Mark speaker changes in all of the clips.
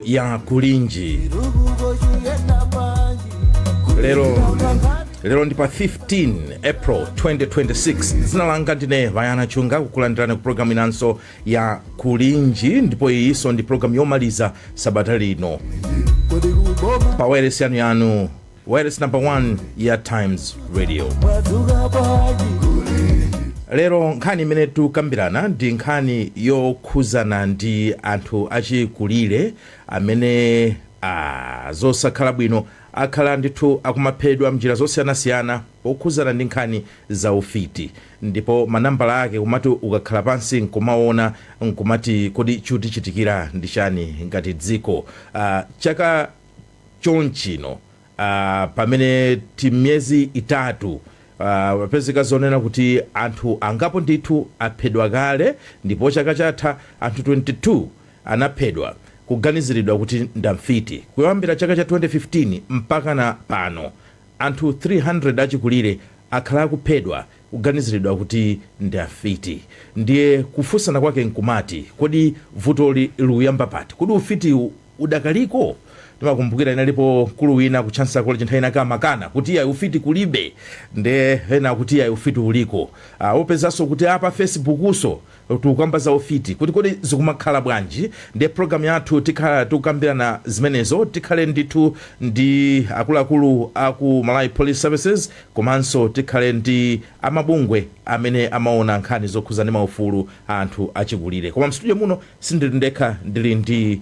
Speaker 1: Ya Kulinji lero ndi pa 15 April 2026. Dzina langa ndine Vayana Chunga, kukulandirani ku programu inanso ya Kulinji, ndipo iyinso ndi programu yomaliza sabata lino pa wireless yanu, wireless number 1 ya Times Radio. Lero nkhani imene tikukambirana ndi nkhani yokhuzana ndi anthu achikulire amene zosakhala bwino, akhala ndithu akumaphedwa mnjira zosiyanasiyana pokhuzana ndi nkhani za ufiti. Ndipo manambala ake, kumati ukakhala pansi nkumaona, nkumati kodi chutichitikira ndi chani ngati dziko? Chaka chonchino, pamene timiyezi 3, pezeka zonena kuti anthu angapo ndithu aphedwa kale, ndipo chaka chatha anthu 22 anaphedwa kuganiziridwa kuti ndamfiti. Kuyambira chaka cha 2015 mpaka na pano, anthu 300 achikulire akhala akuphedwa kuganiziridwa kuti ndi afiti. Ndiye kufunsana kwake nkumati, kodi vutoli likuyamba pati? Kodi ufiti udakaliko? Timakumbukira inalipo mkulu wina ku Chancellor College, nthawi inake amakana kuti iyayi, ufiti kulibe, nde ena kuti iyayi, ufiti uliko. Upezanso kuti apa Facebookuso tikukamba za ufiti, kuti kodi zikumakhala bwanji? Ndiye program yathu tikhala tikukambirana zimenezo. Tikhale ndithu ndi akuluakulu aku Malawi Police Services, komanso tikhale ndi amabungwe amene amaona nkhani zokhuza ndi maufulu a anthu achikulire. Koma mstudio muno sindili ndekha, ndili ndi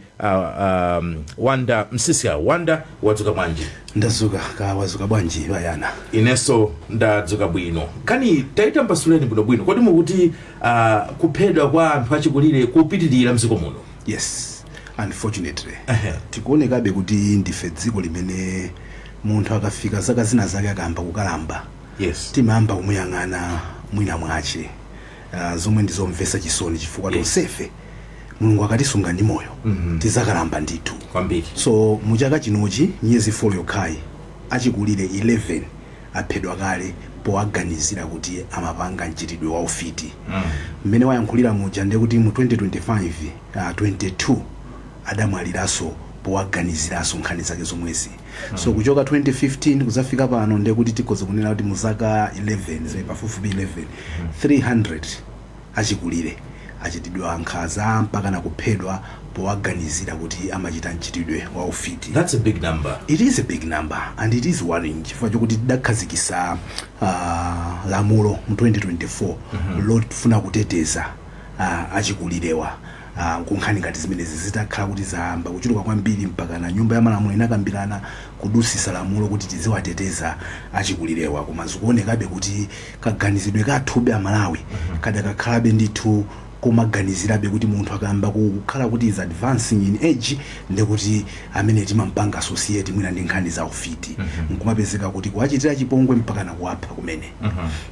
Speaker 1: Wanda Msisya. Wanda, wadzuka bwanji?
Speaker 2: Ndadzuka, ka wadzuka bwanji, Bayana?
Speaker 1: Inenso ndadzuka bwino. Nkhani tayitambasuleni bwinobwino. Kodi mukuti kuphedwa kwa anthu achikulire kupitirira mdziko muno?
Speaker 2: Yes, unfortunately tikuonekabe kuti ndife dziko limene munthu akafika zaka zina zake, akayamba kukalamba, timayamba kumuyang'ana mwina mwache, zomwe ndizomvetsa chisoni, chifukwa tonsefe Mulungu akatisunga ndi moyo, tizakalamba ndithu.
Speaker 1: Kwambiri.
Speaker 2: So muchaka chinochi, miyezi 4 yokhayi, achikulire 11 aphedwa kale powaganizira kuti amapanga mchitidwe wa ufiti. Mmene wayankhulira muja, ndiye kuti mu 2025, 22 adamwaliranso powaganiziranso nkhani zake zomwezi. So kuchoka 2015 kuzafika pano, ndiye kuti tikhoza kunena kuti mu zaka 11 zimene, pafupifupi 11, 300 achikulire achitidwa nkhanza mpaka na kuphedwa powaganizira kuti amachita mchitidwe wa ufiti.
Speaker 1: That's a big number.
Speaker 2: It is a big number and it is worrying, chifukwa chokuti tidakhazikisa lamulo mu 2024 lofuna kuteteza achikulirewa kunkhani ngati zimenezi. Zitakhala kuti zayamba kuchuluka kwambiri, mpaka na Nyumba ya Malamulo inakambirana kudusisa lamulo kuti tiziwateteza achikulirewa. Koma zikuonekabe kuti kaganizidwe kathube Amalawi kadakakhalabe ndithu komaganizirabe kuti munthu akayamba kukhala kuti is advancing in age, ndekuti amene timampanga associate mwina ndi nkhani za ufiti, nkumapezeka kuti kuwachitira chipongwe mpaka na kuwapha kumene.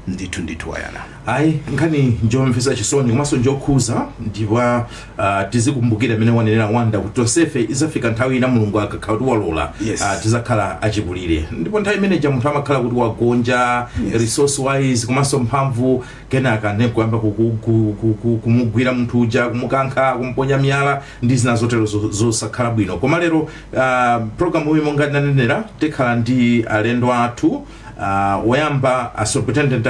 Speaker 2: Ndithu ndithu, Wayana.
Speaker 1: Ayi, nkhani njomvetsa chisoni komanso njokhuza, ndipo tizikumbukira imene wanenera Wanda kuti tonsefe izafika nthawi ina, Mulungu akakhala kuti walola, tizakhala achikulire, ndipo nthawi imeneja munthu amakhala kuti wagonja resource wise komanso mphamvu. Kenaka ndi kuyamba kumugwira munthu uja, kumukankha, kumuponya miyala ndi zina zotero zosakhala bwino. Koma lero programu iyi, monga ndinanenera, tikhala ndi alendo athu. Woyamba, Superintendent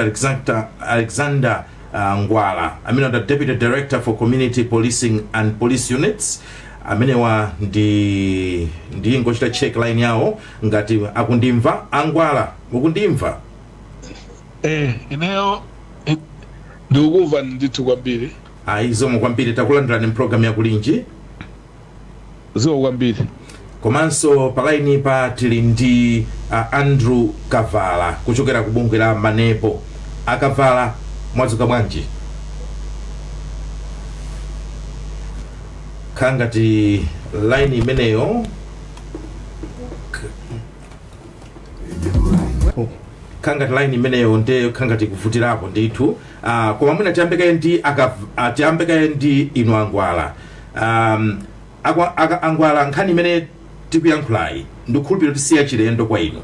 Speaker 1: Alexander Ngwala, amene ndi Deputy Director for Community Policing and Police Units. Amenewa ndi ngochita check line yawo ngati akundimva. Angwala, mukundimva?
Speaker 3: Ineyo ndikukumva ndithu kwambiri.
Speaker 1: Ayi, zikomo kwambiri, takulandirani mpulogalamu yakulinji.
Speaker 3: Zikomo kwambiri.
Speaker 1: Komanso pa line pa tili ndi Andrew Kavala kuchokera ku bungwe la Manepo. Akavala, mwadzuka bwanji? Khala ngati line imeneyo, khala ngati line imeneyo nde khala ngati kuvutirapo ndithu. Koma mwina tiyambe kaye ndi inu Angwala. Angwala, nkhani imene tikuyankhulayi ndikukhulupirira kuti siya chilendo kwa inu.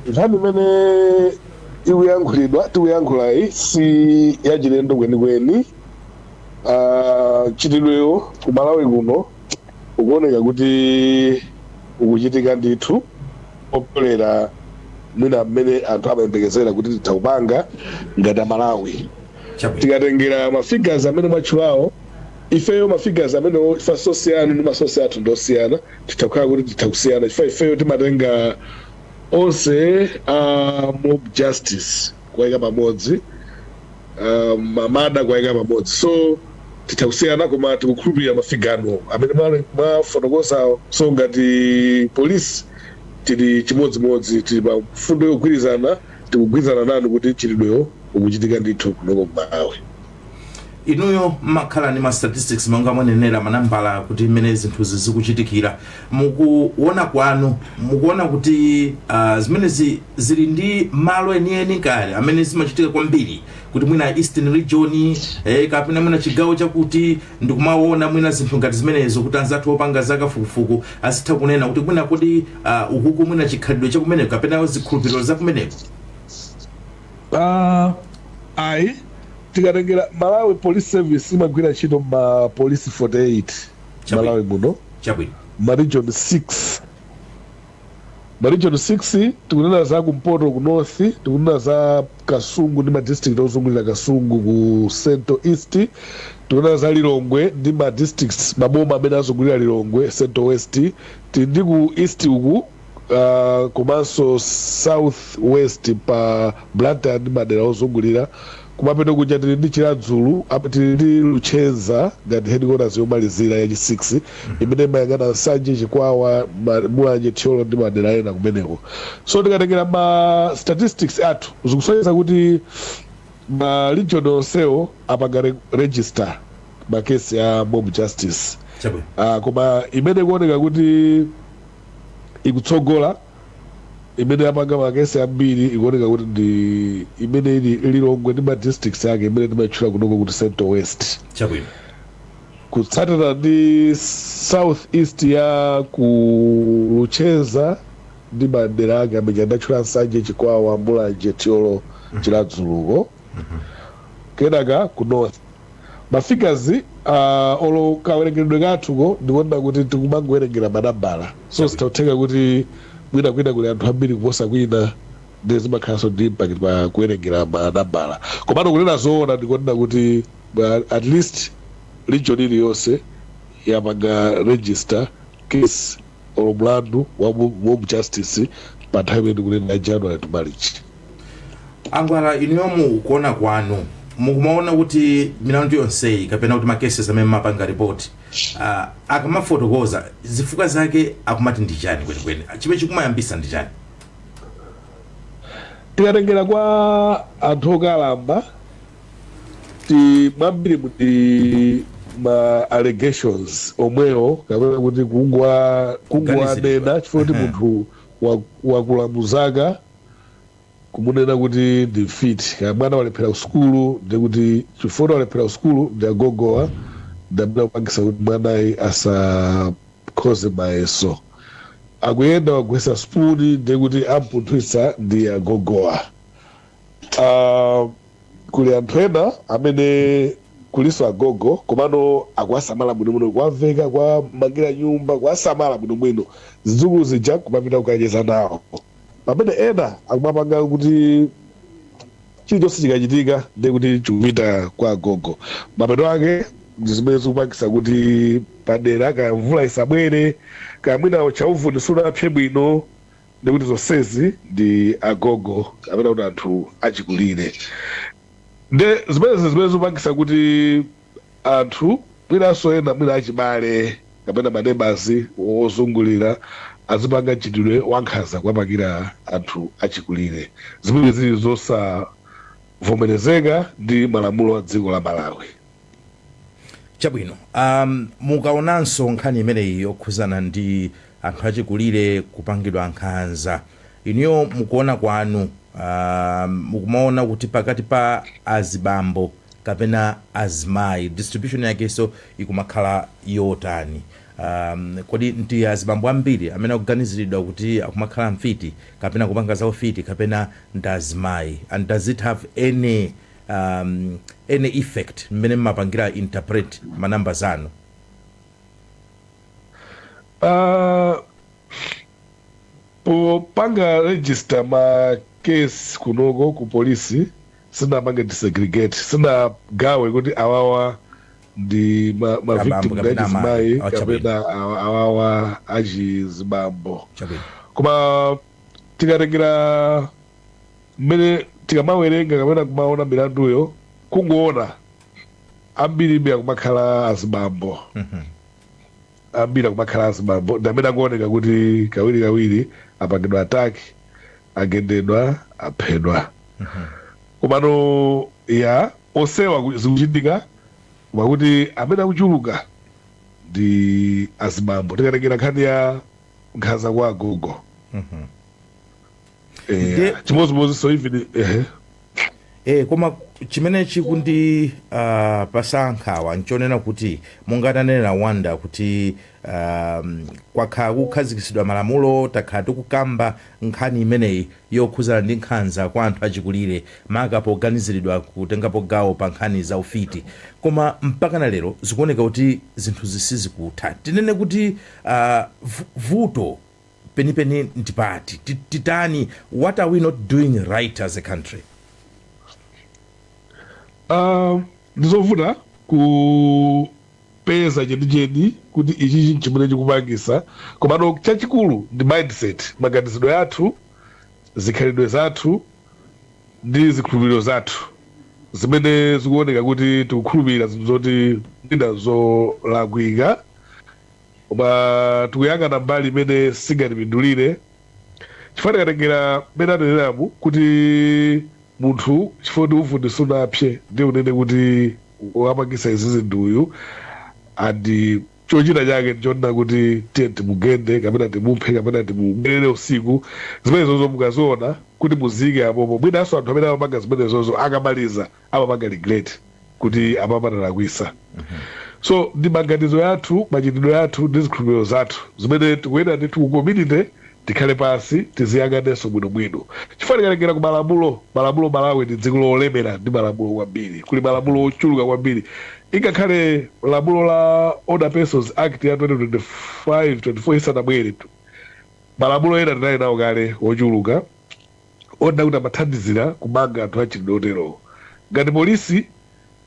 Speaker 3: Nkhani imene ikuyankhulidwa, tikuyankhulayi, si yachilendo kwenikweni. Mchitidwewo ku Malawi kuno ukuoneka kuti ukuchitika ndithu opyolera mwina mmene anthu amayembekezera kuti titha kupanga ngati Amalawi. Tikatengera mafigures amene mwatchulawo, ifeyo mafigures amene ifa source yanu ndi masource athu ndosiyana, titha kukhala kuti titha kusiyana chifukwa ifeyo timatenga onse a mob justice kuwayika pamodzi, mamada kuwayika pamodzi, so titha kusiyana, koma tikukhulupirira mafigure anuwo amene mwafotokozawo. So ngati polisi tili chimodzimodzi, tili pa mfundo yogwirizana, tikugwirizana nanu kuti mchitidwewo ukuchitika ndithu kunoko kuMalawi.
Speaker 1: Inuyo mmakhala ndi ma statistics, monga mwanenera, manambala, kuti mmene zinthuzi zikuchitikira. Mukuona kwanu, mukuona kuti zimenezi zili ndi malo enieni kale amene zimachitika kwambiri, kuti mwina Eastern Region, kapena mwina chigawo chakuti, ndikumaona mwina zinthu ngati zimenezo, kuti anzathu opanga zakafukufuku azitha kunena kuti mwina kodi ukuku mwina chikhalidwe chakumeneko kapena zikhulupiriro zakumeneko?
Speaker 3: Ayi, tikatengera Malawi Police Service imagwira ntchito ma police 48 Malawi muno, ma region 6. Ma region 6, tikunena za kumpoto, ku north, tikunena za Kasungu ndi ma district ozungulira Kasungu, ku Central East tikunena za Lilongwe ndi ma districts, maboma amene azungulira Lilongwe, Central West, tili ndi ku east uku, komanso South West pa Blantyre ndi madera ozungulira. Kumapeto kuja tili ndi Chiradzulu, apa tili ndi Luchenza ngati headquarters yomalizira yachi 6 imene imayang'ana Nsanje, Chikwawa, Mulanje, Thyolo ndi madera ena kumeneko. So tikatengera ma statistics athu, zikusonyeza kuti ma region onsewo apanga register makesi a mob justice. Koma imene ikuoneka kuti ikutsogola, imene yapanga makesi ambiri, ikuoneka kuti ndi imene ili Lilongwe ndi ma districts ake, imene timatchula kunoko kuti Central West, kutsatira ndi South East ya ku Luchenza ndi madera ake amene ndatchula, Nsanje, Chikwawa, Mulanje, Thyolo, Chiradzuluko, kenaka ku north. Mafigures olo kawerengeredwe kathuko, ndikuona kuti tikumangowerengera manambala, so sitakutheka kuti mwina kwina kuli anthu ambiri kuposa kwina, ndi zimakhalanso ndi impact pa kuwerengera manambala. Komano kunena zoona, ndikuonera kuti at least region iliyonse yapanga register case olo mlandu wa mob justice pa nthawi imene ndikunena ya January to March.
Speaker 1: Angwala, inuyo mukuona kwanu, mukumaona kuti milandu yonseyi kapena kuti macases amene mapanga report, akamafotokoza zifukwa zake akumati ndi chani kwenikweni? Chimene chikumayambisa ndi chani?
Speaker 3: Tikatengera kwa anthu okalamba, ti mwambiri muti ma allegations omwewo kapena kuti kungwanena chifukwa kuti munthu wakula muzaka, kumunena kuti ndi mfiti. Kaya mwana walephera kusukulu, ndi kuti chifukwa walephera kusukulu ndi agogowa ndamene kupangisa kuti mwanayi asakhoze mayeso. Akuyenda wagwesa spuni, ndi kuti ampunthwitsa ndi agogowa. Kuli anthu ena amene kuliso agogo, komano akuwasamala bwinobwino, kuwaveka, kuwamangira nyumba, kuwasamala bwinobwino, zidzukulu zija kumapita kukacheza nawo, pamene ena akumapanga kuti chilichonse chikachitika ndi kuti chikupita kwa agogo. Mapeto ake ndi zimene zikupangisa kuti padera kaya mvula isabwere, kaya mwina chauvuni sunapse bwino, ndi kuti zonsezi ndi agogo kapena kuti anthu achikulire. Nde zimenezi zimene zikupangisa kuti anthu mwinanso ena, mwina achibale kapena maneighbors ozungulira, azipanga mchitidwe wankhanza kuwapangira anthu achikulire, zimene zili zosavomerezeka ndi malamulo a dziko la Malawi.
Speaker 1: Chabwino. Mukaonanso nkhani imeneyi yokhuzana ndi anthu achikulire kupangidwa nkhanza, inuyo mukuona kwanu, mukumaona kuti pakati pa azibambo kapena azimayi distribution yakenso ikumakhala yotani? Kodi ndi azibambo ambiri amene akuganiziridwa kuti akumakhala mfiti kapena kupanga zaufiti, kapena ndi azimayi? And does it have any any effect mmene mmapangira interpret ma numbers anu?
Speaker 3: Popanga register ma case kunoko ku polisi, sinapange disaggregate, sinagawe kuti awawa ndi ma
Speaker 1: abambo
Speaker 3: victim ndi
Speaker 1: kapena amayi.
Speaker 3: achizimayi
Speaker 1: Oh, chabwino.
Speaker 3: kapena awawa achizibambo. Koma tikatengera mmene tikamawerenga kapena kumaona milanduyo, kungoona ambiri akumakhala azibambo. Ambiri akumakhala azibambo ndi amene akuoneka kuti kawiri kawiri apangidwa attack, agendedwa, aphedwa. Komano ya osewa zikuchitika, pakuti amene akuchuluka ndi azibambo, tikatengera nkhani ya nkhanza kwa agogo. Chimodzimodzi, so even
Speaker 1: Koma chimene chikundi pasa nkhawa nchonena kuti, monga tanenera Wanda, kuti kwakhala kukhazikitsidwa malamulo, takhala tikukamba nkhani imeneyi yokhuzana ndi nkhanza kwa anthu achikulire, maka poganiziridwa kutengapo gawo pa nkhani za ufiti, koma mpaka na lero zikuoneka kuti zinthu zisizikutha. Tinene kuti vuto penipeni ndipati? Titani? What are we not doing right as a country?
Speaker 3: Ndizovuta kupeza chenicheni kuti ichi chimene chikupangisa, komano chachikulu ndi mindset, maganizidwe athu, zikhalidwe zathu ndi zikhulupiriro zathu zimene zikuoneka kuti tikukhulupirira zinthu zoti mwina zolakwika, koma tikuyang'ana mbali imene singatipindulire. Chifukwa tikatengera mmene aneneramu kuti munthu chifukwa kuti ufundi sunapse, ndiye unene kuti wapangisa izizi ndi uyu, and chochita chake ndichonena kuti tiye timugende kapena timuphe kapena timubwerere usiku, zimenezozo mukaziona kuti muzike apopo, mwinanso anthu amene amapanga zimenezozo akamaliza amapanga regret kuti amapatalakwisa. So ndi maganizo yathu, machitidwe yathu ndi zikhulupiriro zathu zimene tikuyenda ndithu ku community. Tikhale pansi, tiziyang'anenso bwinobwino, chifukwa tikatengera ku malamulo, malamulo, Malawi ndi dziko lolemera ndi malamulo kwambiri. Kuli malamulo ochuluka kwambiri. Ingakhale lamulo la Older Persons Act ya 2025 24 isanabwere tu, malamulo ena tinali nawo kale ochuluka ona kuti amathandizira kumanga anthu achitidwe oterowo. Ngati polisi,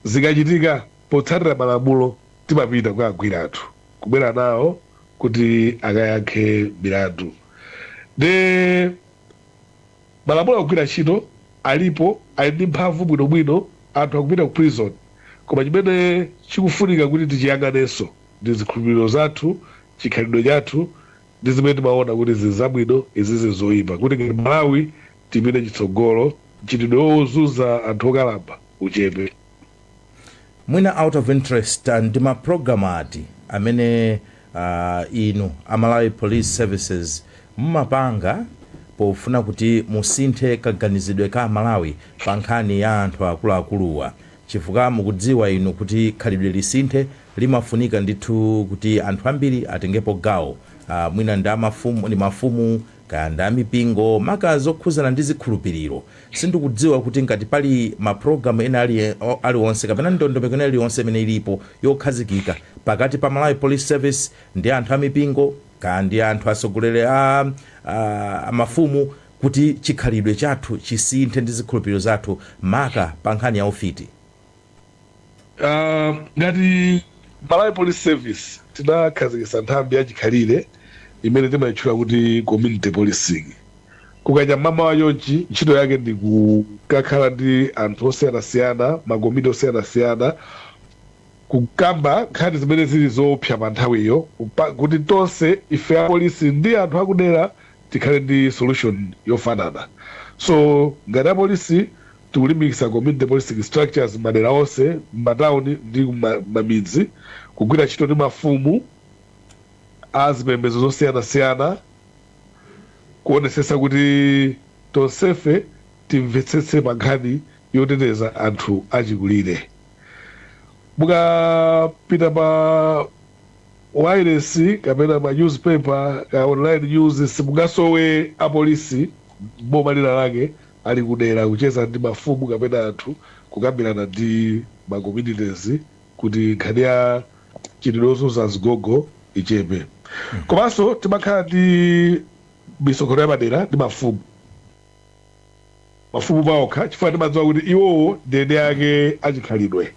Speaker 3: zikachitika, potsatira malamulo timapita kukagwira anthu, kubwera nawo kuti akayankhe milandu. De malamulo akugwira ntchito, alipo, ali ndi mphamvu bwinobwino, anthu akupita ku prison, koma chimene chikufunika kuti tichiyang'anenso ndi zikhulupiriro zathu, chikhalidwe chathu ndi zimene timaona kuti zili zabwino, izi zili zoyipa, kuti ngati Malawi tipite chitsogolo, mchitidwe wozunza anthu okalamba uchepe.
Speaker 1: Mwina out of interest, ndi mapulogalamu ati amene inu a Malawi Police Services mumapanga pofuna kuti musinthe kaganizidwe ka Malawi pa nkhani ya anthu akuluakuluwa? Chifukwa mukudziwa inu kuti khalidwe lisinthe limafunika ndithu kuti anthu ambiri atengepo gawo, mwina ndi amafumu, ndi mafumu kaya ndi amipingo, maka zokhuzana ndi zikhulupiriro. Sindikudziwa kuti ngati pali mapulogalamu ena aliwonse kapena ndondomeko ena iliyonse imene ilipo yokhazikika pakati pa Malawi Police Service ndi anthu amipingo kaya ndi anthu atsogoleri a mafumu, kuti chikhalidwe chathu chisinthe ndi zikhulupiriro zathu, maka pa nkhani ya ufiti.
Speaker 3: Ngati Malawi Police Service tinakhazikitsa nthambi yachikhalire imene timayitchula kuti community policing. Kukacha mamawa chonchi, ntchito yake ndi kukakhala ndi anthu osiyanasiyana, makomiti osiyanasiyana, kukamba nkhani zimene zili zoopsa pa nthawiyo, kuti tonse ife apolisi ndi anthu akudera tikhale ndi solution yofanana. So ngati apolisi tikulimbikitsa community policing structures madera onse, m'matawuni ndi mamidzi, kugwira ntchito ndi mafumu a zipembedzo zosiyanasiyana, kuonesesa kuti tonsefe timvetsetse pa nkhani yoteteza anthu achikulire. Mukapita pa wireless kapena ma newspaper ka online news, simungasowe apolisi boma lina lake. Ali kudera kucheza ndi mafumu kapena anthu, kukambirana ndi ma communities kuti nkhani ya chitidwe ozunza azigogo ichepe. Komanso timakhala ndi misonkhano yapadera ndi mafumu, mafumu paokha, chifukwa timadziwa kuti iwowo ndi eni ake achikhalidwe.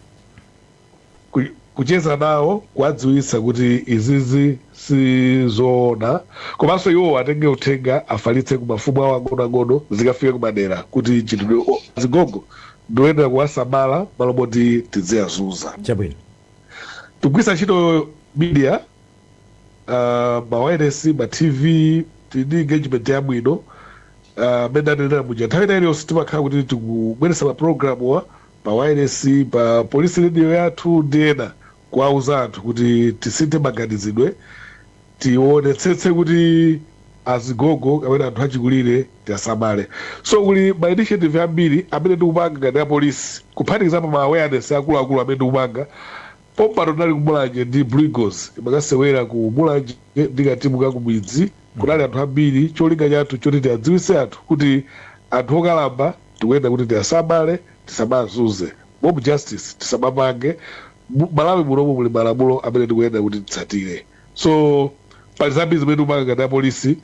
Speaker 3: Kucheza nawo, kuwadziwitsa kuti izizi sizoona, komanso iwowo atenge uthenga afalitse ku mafumu awo ang'onoang'ono, zikafike kumadera kuti chitidwe azigogo ndioyenera kuwasamala malo moti tidziyazunza. Tikugwiritsa ntchito media, ma wireless, ma TV. Tili ndi engagement yabwino. Mmene anenera muja, nthawi ina iliyonse timakhala kuti tikubweretsa ma program wa pa wireless, pa police radio yathu ndi ena, kuwauza anthu kuti tisinthe maganizidwe, tionetsetse kuti azigogo kapena anthu achikulire tiasamale. So kuli ma initiative ambiri amene tikupanga ngati apolisi, kuphatikizapo ma awareness akuluakulu amene tikupanga. Pompano tinali kuMulanje ndi Blue Eagles, imakasewera ku Mulanje ndi katimu kakumidzi, kunali anthu ambiri. Cholinga chathu choti tiadziwitse anthu kuti anthu okalamba tikuyenda kuti tiasamale, tisamazunze, mob justice tisamapange. Malawi munomu muli malamulo amene tikuyenda kuti titsatire. So pali zambiri zimene tikupanga ngati apolisi.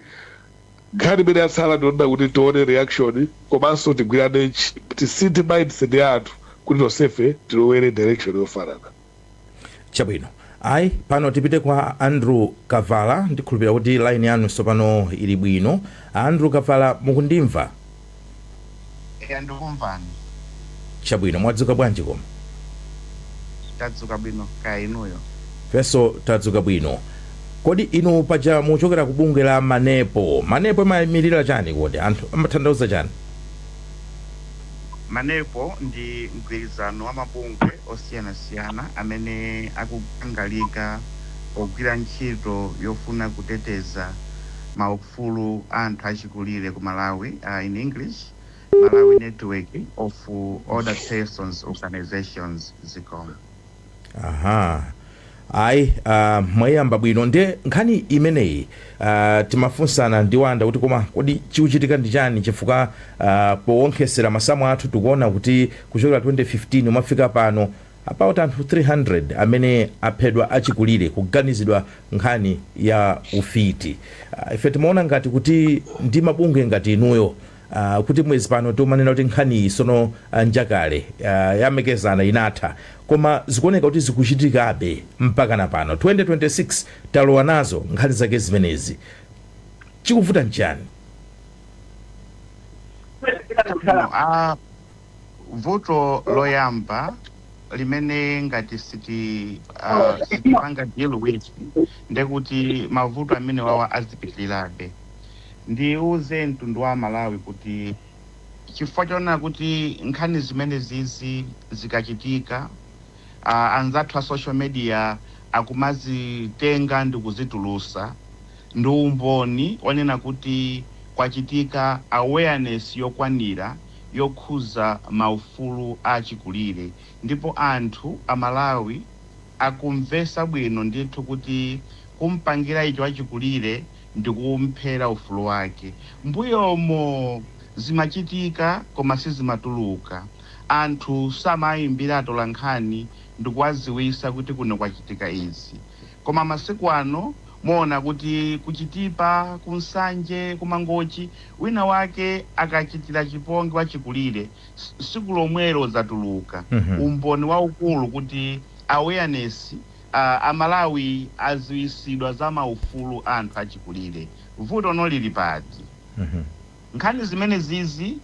Speaker 3: Nkhani imene yatsala ndionena kuti tione reaction, komanso tigwirane, tisinthe mindset ya anthu kuti tonsefe tilowere direction yofanana.
Speaker 1: Chabwino. Ayi, pano tipite kwa Andrew Kavala. Ndikhulupirira kuti line yanu tsopano ili bwino. Andrew Kavala, mukundimva?
Speaker 4: Eya, ndikumvani.
Speaker 1: Chabwino, mwadzuka bwanji koma?
Speaker 4: Tadzuka bwino, kaya inuyo?
Speaker 1: Ifenso tadzuka bwino. Kodi inu paja muchokera ku bungwe la MANEPO. MANEPO imayimirira chani kodi? Anthu amatanthauza chani?
Speaker 4: MANEPO ndi mgwirizano wa mabungwe osiyanasiyana amene akugangalika pogwira ntchito yofuna kuteteza maufulu a anthu achikulire ku Malawi, in English, Malawi Network of Older Persons Organizations. Zikomo.
Speaker 1: Aha, ayi, mwayamba bwino. Ndiye nkhani imeneyi, timafunsana ndi Wanda kuti koma kodi chikuchitika ndi chani? Chifukwa powonkhesera masamu athu tikuona kuti kuchokera 2015 umafika pano, about anthu 300 amene aphedwa achikulire kuganizidwa nkhani ya ufiti. Ife timaona ngati kuti ndi mabungwe ngati inuyo, kuti mwezi pano timanena kuti nkhani iyi sono njakale, yamekezana, inatha, koma zikuoneka kuti zikuchitikabe mpaka na pano 2026. Talowa nazo nkhani zake zimenezi. Chikuvuta nchani?
Speaker 4: No, vuto loyamba limene ngati sitipanga deal with, ndekuti mavuto amene wawa azipitirirabe. Ndiuze mtundu wa Malawi kuti chifukwa choona kuti nkhani zimene zizi zikachitika, anzathu a social media akumazitenga ndi kuzitulusa, ndi umboni onena kuti kwachitika awareness yokwanira yokhuza maufulu achikulire, ndipo anthu Amalawi akumvesa bwino ndithu kuti kumpangira icho achikulire ndi kumphera ufulu wake. Mbuyomo zimachitika koma sizimatuluka, anthu samayimbira atolankhani ndikuwaziwisa kuti kuno kwachitika izi. Koma masiku ano muona kuti kuChitipa, kuNsanje, kuMangochi, wina wake akachitira chipongwe wachikulire, siku lomwelo zatuluka. Umboni waukulu kuti awareness, Amalawi aziwisidwa za maufulu a anthu achikulire. Vuto nolili pati? Nkhani zimene zizi,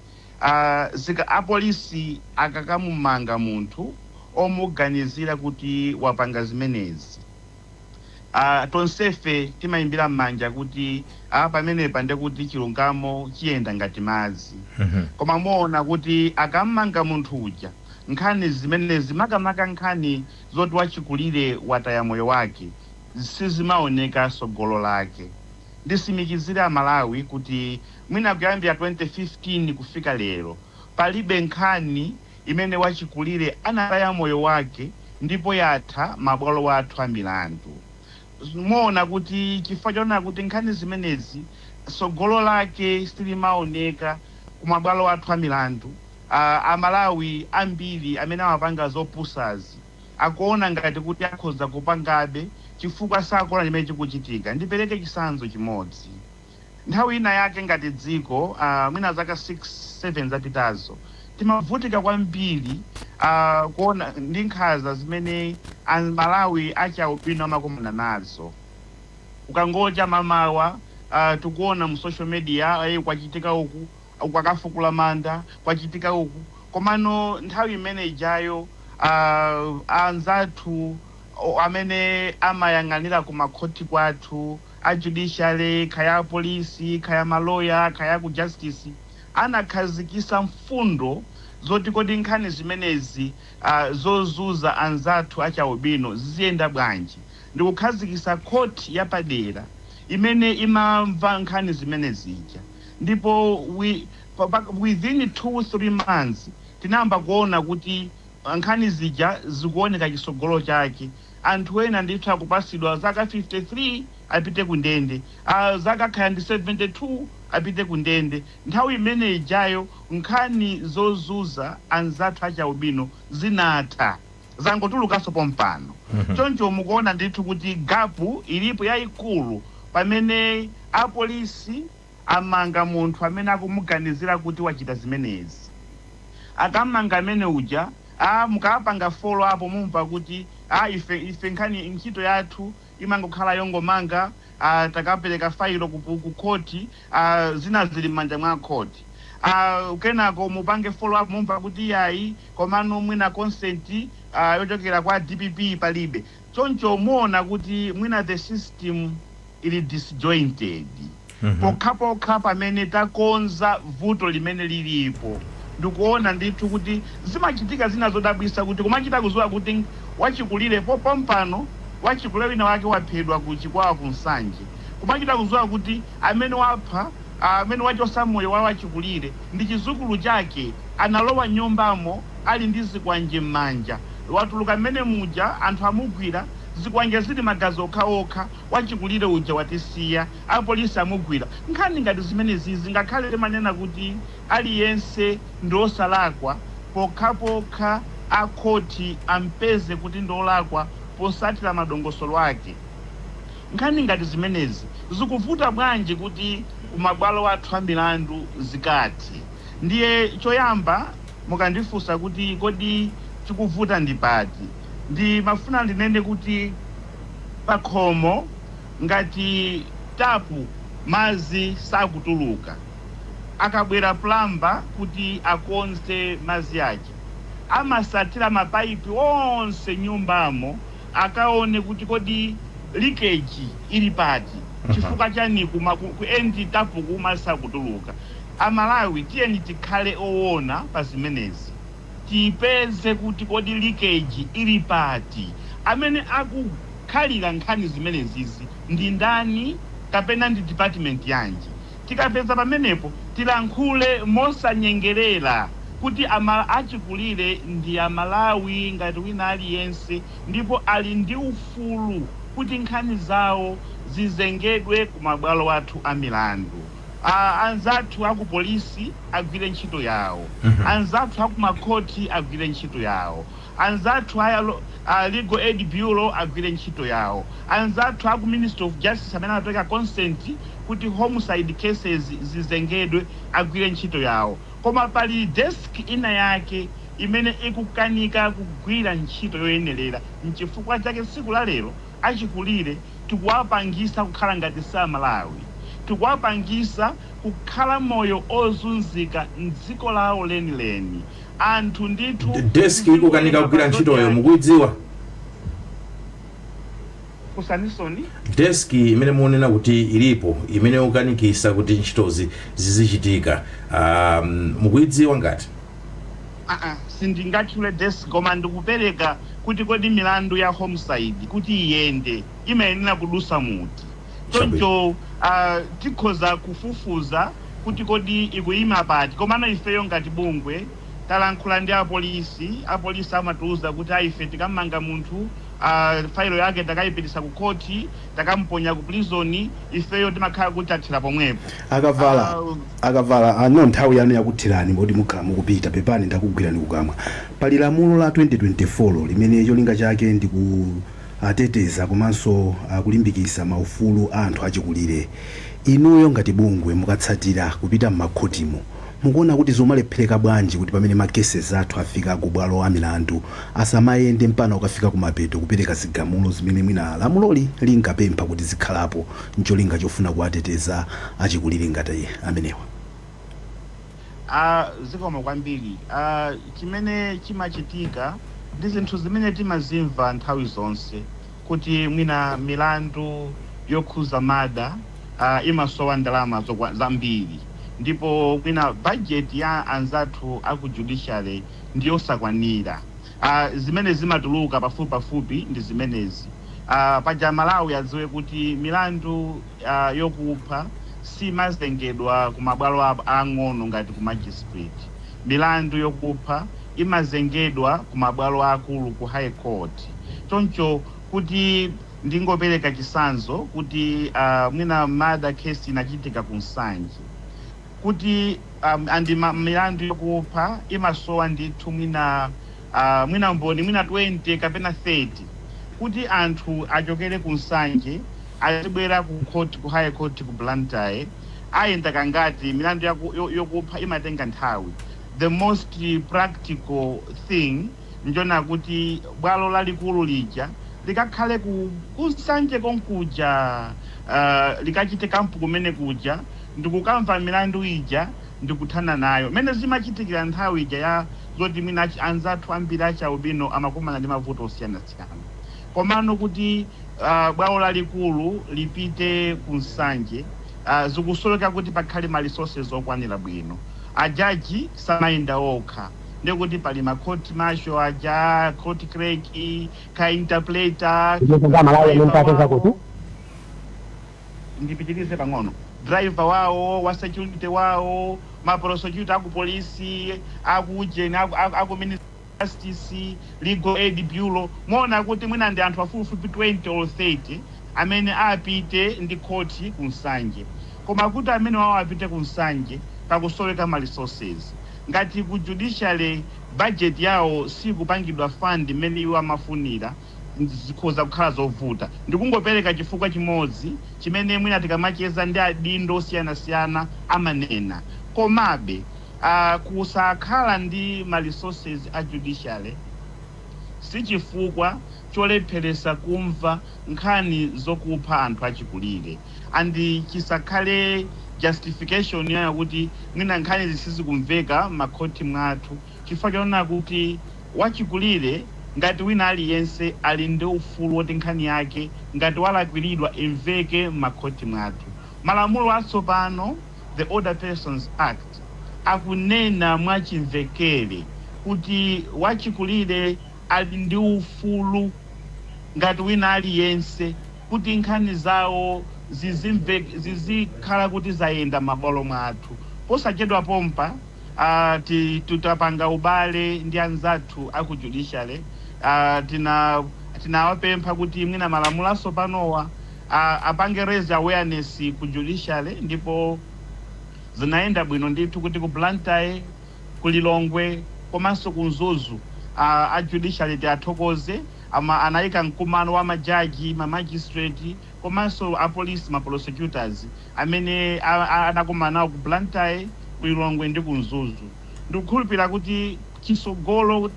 Speaker 4: zika apolisi akakamumanga munthu omuganizira kuti wapanga zimenezi, tonsefe timayimbira m'manja kuti pamenepa ndekuti chilungamo chiyenda ngati madzi. Koma muona kuti akammanga munthu uja, nkhani zimenezi, makamaka nkhani zoti wachikulire wataya moyo wake, sizimaoneka sogolo lake. Ndisimikizire Amalawi kuti mwina kuyambira 2015 kufika lero, palibe nkhani imene wachikulire anataya moyo wake ndipo yatha mabwalo athu a milandu. Muona kuti chifukwa choona kuti nkhani zimenezi sogolo lake silimaoneka. Kumabwalo athu a milandu, Amalawi ambiri amene amapanga zopusazi akuona ngati kuti akhoza kupangabe chifukwa sakuona chimene chikuchitika. Ndipereke chitsanzo chimodzi. Nthawi ina yake ngati dziko, mwina zaka 6 7 zapitazo, timavutika kwambiri kuona ndi nkhanza zimene Amalawi achialubino amakumana nazo. Ukangocha mamawa, tikuona mu social media, kwachitika uku, kwakafukula manda, kwachitika uku. Komano nthawi imene ijayo, anzathu amene amayang'anira ku makhoti kwathu, a judiciary, kaya polisi, kaya maloya, kaya ku justice, anakhazikisa mfundo zoti kodi nkhani zimenezi zozuza anzathu achialubino ziziyenda bwanji, ndikukhazikisa khoti yapadera imene imamva nkhani zimene zija. Ndipo within 2-3 months tinayamba kuona kuti nkhani zija zikuoneka chisogolo chake. Anthu ena ndithu akupasidwa zaka 53 apite ku ndende, zaka khaya ndi 72 apite ku ndende. Nthawi imene ijayo nkhani zozuza anzathu achialubino zinatha, zangotulukanso pompano. Choncho mukuona ndithu kuti gap ilipo yayikulu pamene apolisi amanga munthu amene akumuganizira kuti wachita zimenezi. Akamanga amene uja, mukapanga follow up, mumva kuti ife nkhani ntchito yathu imangokhala yongomanga, takapereka failo ku khoti, zina zili m'manja mwa khoti. Kenako mupange follow up, mumva kuti yayi, komano mwina consent yochokera kwa DPP palibe. Choncho muona kuti mwina the system ili disjointed. Pokhapokha pamene takonza vuto limene lilipo, ndikuona ndithu kuti zimachitika zina zodabwisa, kuti kumachita kuziwa kuti wachikulire pompano, wachikulire wina wake waphedwa ku Chikwawa, ku Nsanje, kumachita kuziwa kuti amene wapha, amene wachosa moyo wa wachikulire ndi chizukulu chake. Analowa nyumbamo ali ndi zikwanje m'manja, watuluka mmene muja anthu amugwira, zikwanje zili magazi okhaokha, wachikulire uja watisiya, apolisi amugwira. Nkhani ngati zimenezi, ngakhale timanena kuti aliyense ndi osalakwa pokhapokha akhoti ampeze kuti ndi olakwa posatira madongosolo ake, nkhani ngati zimenezi zikuvuta bwanji kuti kumabwalo athu a milandu zikati? Ndiye choyamba mukandifunsa kuti kodi chikuvuta ndi pati, ndimafuna ndinene kuti pakhomo ngati tapu madzi sakutuluka, akabwera plumber kuti akonze madzi aja, amasatira mapaipi onse nyumbamo akaone kuti kodi leakage ili pati, chifukwa chani ku end tapu kuma sakutuluka. Amalawi, tiyeni tikhale owona pa zimenezi, tipeze kuti kodi leakage ili pati, amene akukhalira nkhani zimenezizi ndi ndani kapena ndi department yanji. Tikapeza pamenepo, tilankhule mosanyengerera kuti achikulire ndi Amalawi ngati wina aliyense, ndipo ali ndi ufulu kuti nkhani zawo zizengedwe ku mabwalo athu a milandu. Anzathu aku polisi agwire ntchito yawo, anzathu aku makhoti agwire ntchito yawo, anzathu a Legal Aid Bureau agwire ntchito yawo, anzathu aku Ministry of Justice amene amapereka consent kuti homicide cases zizengedwe agwire ntchito yawo. Koma pali desk ina yake imene ikukanika kugwira ntchito yoyenerera. Nchifukwa chake tsiku la lero achikulire tikuwapangisa kukhala ngati Samalawi, tikuwapangisa kukhala moyo ozunzika mdziko lawo lenileni. Anthu ndithu
Speaker 1: Desk ikukanika kugwira ntchitoyo mukuidziwa?
Speaker 4: Kusanisoni.
Speaker 1: Desk imene muonena kuti ilipo imene ikukanikisa kuti ntchitozi zizichitika, mukuidziwa ngati?
Speaker 4: Sindingatchule desk, koma ndikupereka kuti kodi milandu ya homicide kuti iyende imayenera kudusa muti? Choncho tikhoza kufufuza kuti kodi ikuyima pati. Komano ifeyo ngati bungwe talankhula ndi apolisi. Apolisi amatiuza kuti aife tikamanga munthu. Failo yake takayipitisa ku khoti, takamponya ku prison, ifeyo timakhala kuti tathera pomwepo.
Speaker 2: Akavala akavala ano, nthawi yanu yakuthirani moti mukhala mukupita. Pepani, ndakugwirani kukamwa. Pali lamulo la 2024 limene cholinga chake ndi kuteteza komanso kulimbikitsa maufulu a anthu achikulire. Inuyo ngati bungwe, mukatsatira kupita m'makhotimo, mukuona kuti zomalephereka bwanji kuti pamene ma cases athu afika ku bwalo a milandu asamayende mpaka ukafika kumapeto kupereka zigamulo zimene mwina lamuloli linkapempha kuti zikhalapo ncholinga chofuna kuwateteza achikulire ngati amenewa?
Speaker 4: Zikomo kwambiri. Chimene chimachitika ndi zinthu zimene timazimva nthawi zonse kuti mwina milandu yokhuza murder imasowa ndalama zambiri, ndipo mwina budget ya anzathu aku judiciary ndiyosakwanira. Zimene zimatuluka pafupi pafupi ndi zimenezi. Paja Malawi adziwe kuti milandu yokupha simazengedwa ku mabwalo ang'ono ngati ku magistrate. Milandu yokupha imazengedwa ku mabwalo akulu, ku High Court. Choncho kuti ndingopereka chitsanzo kuti mwina murder case inachitika ku Nsanje kuti andi milandu yokupha imasowa ndithu mwina mwina mboni mwina 20 kapena 30, kuti anthu achokere ku Nsanje azibwera ku court, ku High Court ku Blantyre, ayenda kangati? Milandu yokupha imatenga nthawi. The most practical thing njona kuti bwalo lalikulu lija likakhale ku Nsanje konkuja, likachite camp kumene kuja ndikukamva milandu ija ndikuthana nayo, mene zimachitikira nthawi ija ya zoti mwina anzathu ambiri achaubino amakumana ndi mavuto osiyanasiyana. Komano kuti bwalo lalikulu lipite ku Nsanje, zikusoweka kuti pakhale ma resources okwanira bwino. Ajaji samayenda okha, ndekuti pali ma court martial aja, court clerk, ka interpreter.
Speaker 5: Malawi amene tapeza kuti
Speaker 4: Ndipitirize pang'ono. Driver wawo, wa security wawo, ma prosecutor aku polisi, aku ujeni, aku Ministry of Justice, Legal Aid Bureau, muona kuti mwina ndi anthu afupifupi 20 or 30 amene apite ndi khoti ku Nsanje. Koma kuti amene wawo apite ku Nsanje, pakusoweka ma resources. Ngati ku judiciary budget yawo sikupangidwa fund imene iwo amafunira, zikhoza kukhala zovuta. Ndikungopereka chifukwa chimodzi chimene mwina tikamacheza ndi adindo osiyanasiyana amanena. Komabe kusakhala ndi ma resources a judiciary si chifukwa cholepheresa kumva nkhani zokupha anthu achikulire, and chisakhale justification yayo kuti mwina nkhani zisizikumveka m'makhoti mwathu, chifukwa choona kuti wachikulire ngati wina aliyense ali ndi ufulu woti nkhani yake ngati walakwiridwa imveke m'makhoti mwathu. Malamulo atsopano, the Older Persons Act, akunena mwachimvekere kuti wachikulire ali ndi ufulu ngati wina aliyense kuti nkhani zawo zizikhala kuti zayenda m'mabwalo mwathu. Posachedwa pompa tutapanga ubale ndi anzathu aku judiciary, tinawapempha kuti mwina malamulo atsopanowa apange raise awareness ku judiciary, ndipo zinayenda bwino ndithu kuti ku Blantyre, ku Lilongwe komanso ku Mzuzu, a judiciary tiathokoze, ama anayika mkumano wa majaji, ma magistrate komanso a police, ma prosecutors amene anakumana nawo ku Blantyre, ku Lilongwe ndi ku Mzuzu. Ndikukhulupirira kuti chisogolo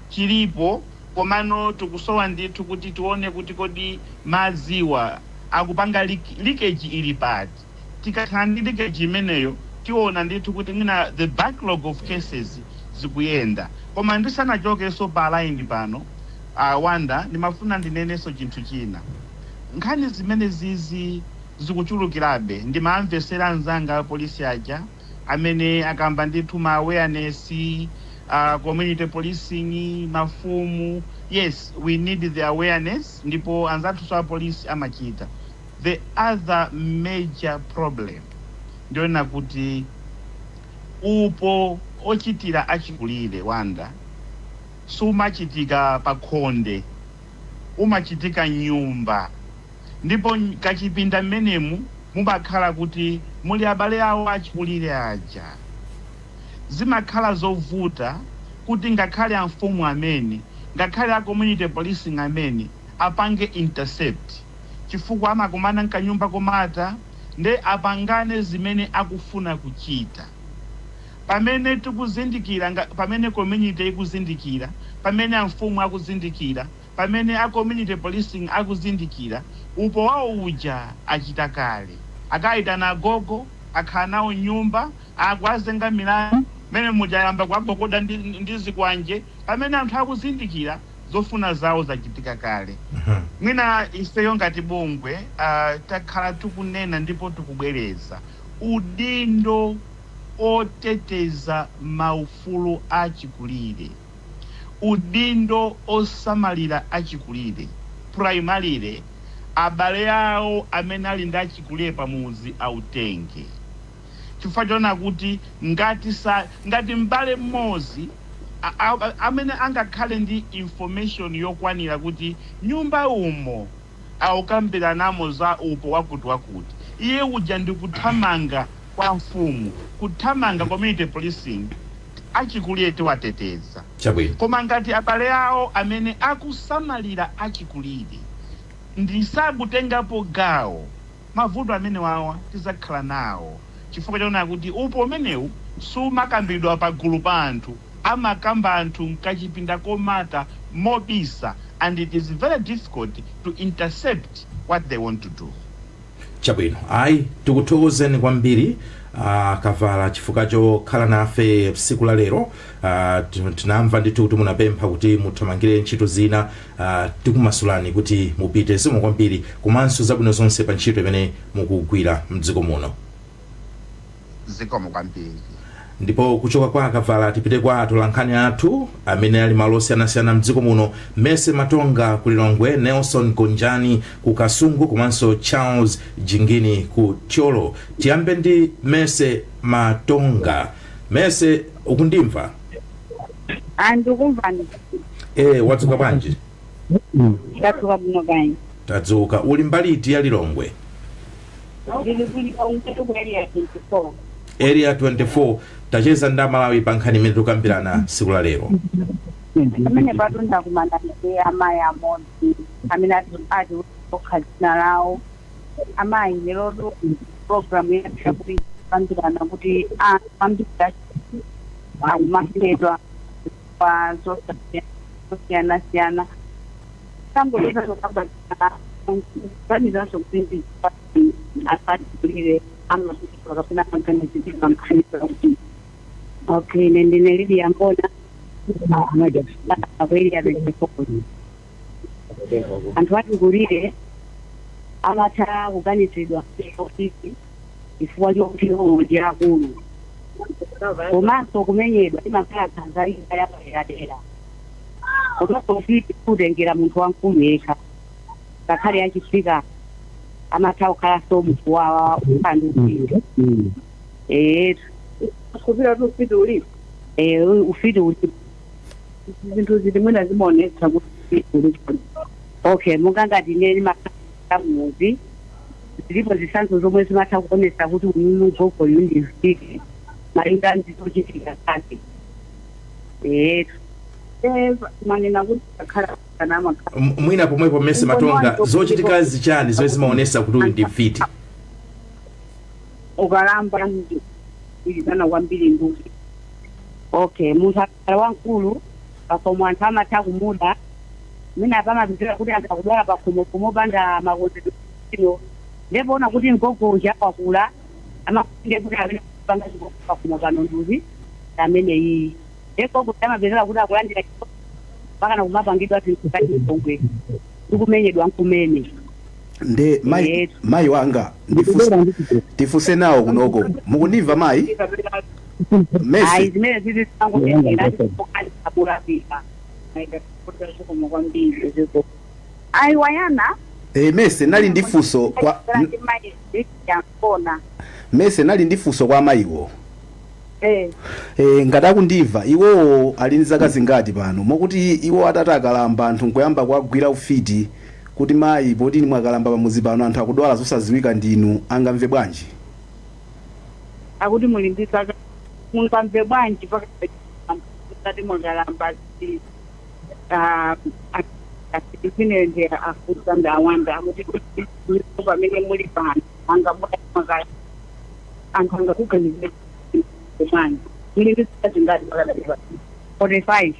Speaker 4: chilipo, komano tikusowa ndithu kuti tione kuti kodi madziwa akupanga leakage ili pati. Tikakhala ndi leakage imeneyo, tiona ndithu kuti mwina the backlog of cases zikuyenda. Koma ndisanachokenso pa line pano, Wanda, ndimafuna ndinenenso chinthu china. Nkhani zimene zizi zikuchulukirabe, ndimamvesera anzanga apolisi aja amene akamba ndithu ma awareness, community policing, mafumu. Yes, we need the awareness, ndipo anzathu apolisi amachita. The other major problem ndiona kuti upo ochitira achikulire, Wanda, sumachitika pa khonde. umachitika nyumba, ndipo kachipinda mmenemu mumakhala kuti muli abale awo achikulire aja. Zimakhala zovuta kuti ngakhale amfumu amene, ngakhale a community policing amene apange intercept, chifukwa amakumana mkanyumba komata nde apangane zimene akufuna kuchita. Pamene tikuzindikira, pamene community ikuzindikira, pamene amfumu akuzindikira, pamene a community policing akuzindikira, upo wawo uja achita kale. Akayitana agogo, akhala nawo nyumba, akuazenga milandu mene mujayamba kuagogoda ndi zikwanje. Pamene anthu akuzindikira, zofuna zawo zachitika kale. Mwina ifeyo ngati bungwe takhala tikunena ndipo tikubwereza udindo oteteza maufulu achikulire, udindo osamalira achikulire, primarily abale awo amene ali ndi achikulire pamuzi autenge, chifukwa choona kuti ngati m'bale mmodzi amene angakhale ndi information yokwanira kuti nyumba umo akukambiranamo za upo wakuti wakuti, iye uja ndi kuthamanga kwa mfumu, kuthamanga community policing, achikulire tiwateteza. Koma ngati abale awo amene akusamalira achikulire ndisakutengapo gawo, mavuto amene wawa tizakhala nawo, chifukwa chaona kuti upo umenewu sumakambidwa pagulu pa anthu, amakamba anthu mkachipinda komata mobisa, and it is very difficult to intercept what they want to do.
Speaker 1: Chabwino, ayi, tikuthokozeni kwambiri Kavala chifukwa chokhala nafe tsiku la lero. Tinamva ndithu kuti munapempha kuti muthamangire ntchito zina. Tikumasulani kuti mupite. Zikomo kwambiri, komanso zabwino zonse pa ntchito imene mukugwira mdziko muno.
Speaker 4: Zikomo kwambiri.
Speaker 1: Ndipo kuchoka kwa Kavala tipite kwa atolankhani athu amene ali malo osiyanasiyana mdziko muno: Mese Matonga ku Lilongwe, Nelson Gonjani ku Kasungu, komanso Charles Jingini ku Thyolo. Tiyambe ndi Mese Matonga. Mese, ukundimva?
Speaker 6: Andikumvani.
Speaker 1: E, wadzuka bwanji?
Speaker 6: Ndadzuka bwino kani.
Speaker 1: Tadzuka. Uli mbali iti ya Lilongwe?
Speaker 6: Ndili ku Lilongwe ku Area 24.
Speaker 1: Area 24. Tacheza ndi Amalawi pa nkhani imene tikukambirana tsiku la lero.
Speaker 6: Pamene patu ndakumana ndi amayi amodzi amene ati okha dzina lawo. Amayi, lerotu program yathu yakuti kukambirana kuti anthu ambiri akumaphedwa pa zosiyanasiyana, tangotoza zokamba kuganizanso kuti ndi asakulire amaphedwa kapena amaganizidwa nkhani zakuti. Okay, ine ndine Lidia Mbona ku Area 24. Anthu achikulire amatha kuganizidwa ofisi chifukwa chokuti iwo ndi akulu, komanso kumenyedwa imakhala nkhanza ina yapaderadera, komanso ufiti kutengera munthu wamkulu yekha, ngakhale achifika amatha kukhalanso munthu wa ukhala ndi ufiti. Eetu.
Speaker 7: Kupira tu ufiti ulipo.
Speaker 6: Eh, ufiti ulipo.
Speaker 7: Zinthu ziti mwina zimaonetsa kuti ulipo?
Speaker 6: Okay, monga ngati ine ndimakhala mudzi, zilipo zitsanzo zomwe zimatha kuonetsa kuti uyuyu gogoyu ndi mfiti malinga ndi zochitika zake. Eetu.
Speaker 7: Eh, manena kuti akhala kana amakhala
Speaker 1: Mwina pomwepo, Mese Matonga, zochitika zichani zomwe zimaonesa kuti uyu ndi mfiti?
Speaker 7: Ukalamba ndikugwirizana kwambiri ndi
Speaker 6: Okay, munthu akhala wamkulu pakhomo anthu amatha kumuda. Mwina pamapezeka kuti anthu akudwala pakhomo pomopanda makonzedwe ino, ndipo kuti mgogo uja wakula, amafunde kuti amene kupanga chikomo pakhomo pano nduzi amene iyi, ndipo gogo amapezeka kuti akulandira pakana kumapangidwa zinthu zachipongwe ndikumenyedwa nkumene.
Speaker 2: Nde mayi, mayi wanga, ndifuse nawo kunoko. Mukundimva, mayi
Speaker 6: Ayi.
Speaker 2: Mese?
Speaker 6: Zimene zizi zangotengera abulapika.
Speaker 7: Zikomo kwambiri. Ayi, wayana.
Speaker 2: E, Mese, nali ndi funso kwa
Speaker 7: Yankona.
Speaker 2: Mese, nali ndi funso kwa amayiwo.
Speaker 7: Eh.
Speaker 2: E, ngati akundimva, iwowo ali ndi zaka zingati pano, mokuti iwo atati akalamba anthu nkuyamba kuagwira ufiti kuti mayi, poti inu mwakalamba pamudzi pano anthu akudwala zosadziwika ndinu, angamve bwanji?
Speaker 7: Akuti muli ndi zaka, mungamve bwanji pakati mwakalamba? Zimene ndi afusa ndawanda akuti pamene muli pano angabwera mwakala, anthu angakuganizire bwanji? Muli ndi zaka zingati pakadali pano? 45.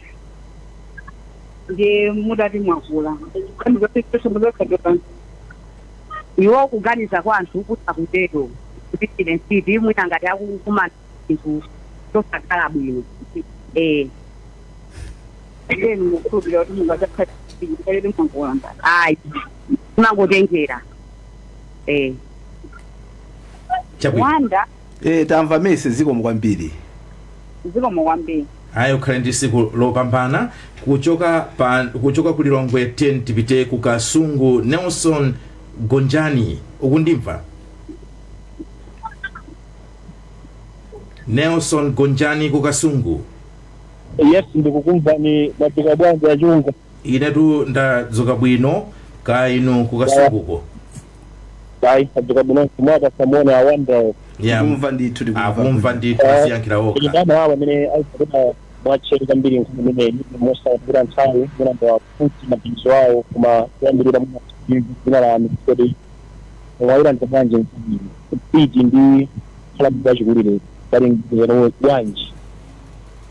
Speaker 7: Ndiye mutati mwakula, iwo kuganiza kwa anthu kuti akutero kuti ine mfiti, mwina ngati akukumana zinthu zosakhala bwino. Eh, enu mukukhulupirira kuti mungadzakhale mwakula? Ayi, mangotengera, eh.
Speaker 1: Chabwino.
Speaker 7: Wanda.
Speaker 2: E, tamva mese, zikomo kwambiri.
Speaker 7: Zikomo kwambiri.
Speaker 1: Ayi, ukhale ndi tsiku lopambana. Kuchoka ku Lilongwe 10 tipite ku Kasungu. Nelson Gonjani, ukundimva? Nelson Gonjani ku Kasungu.
Speaker 8: Yes, ndikukumvani. Mwadzuka bwanji, Achunga?
Speaker 1: Inetu ndadzuka bwino, ka inu ku Kasunguko?
Speaker 8: Ayi, adzuka bwino. Mwakasamona Awandawo?
Speaker 1: Ya.
Speaker 2: Tikumva ndithu, tikumva.
Speaker 1: Akumva ndithu, aziyankhira okha.
Speaker 8: Ndana wawo amene ayisakuda mwatcheru kwambiri nkhani imeneyi mosapita nthawi, munamba futi maganizo awo, koma kuyambirira dzina lanu, kuti mwayilandira bwanji nkhani ufiti ndi khala bwachikulire, pali mgwirizano bwanji?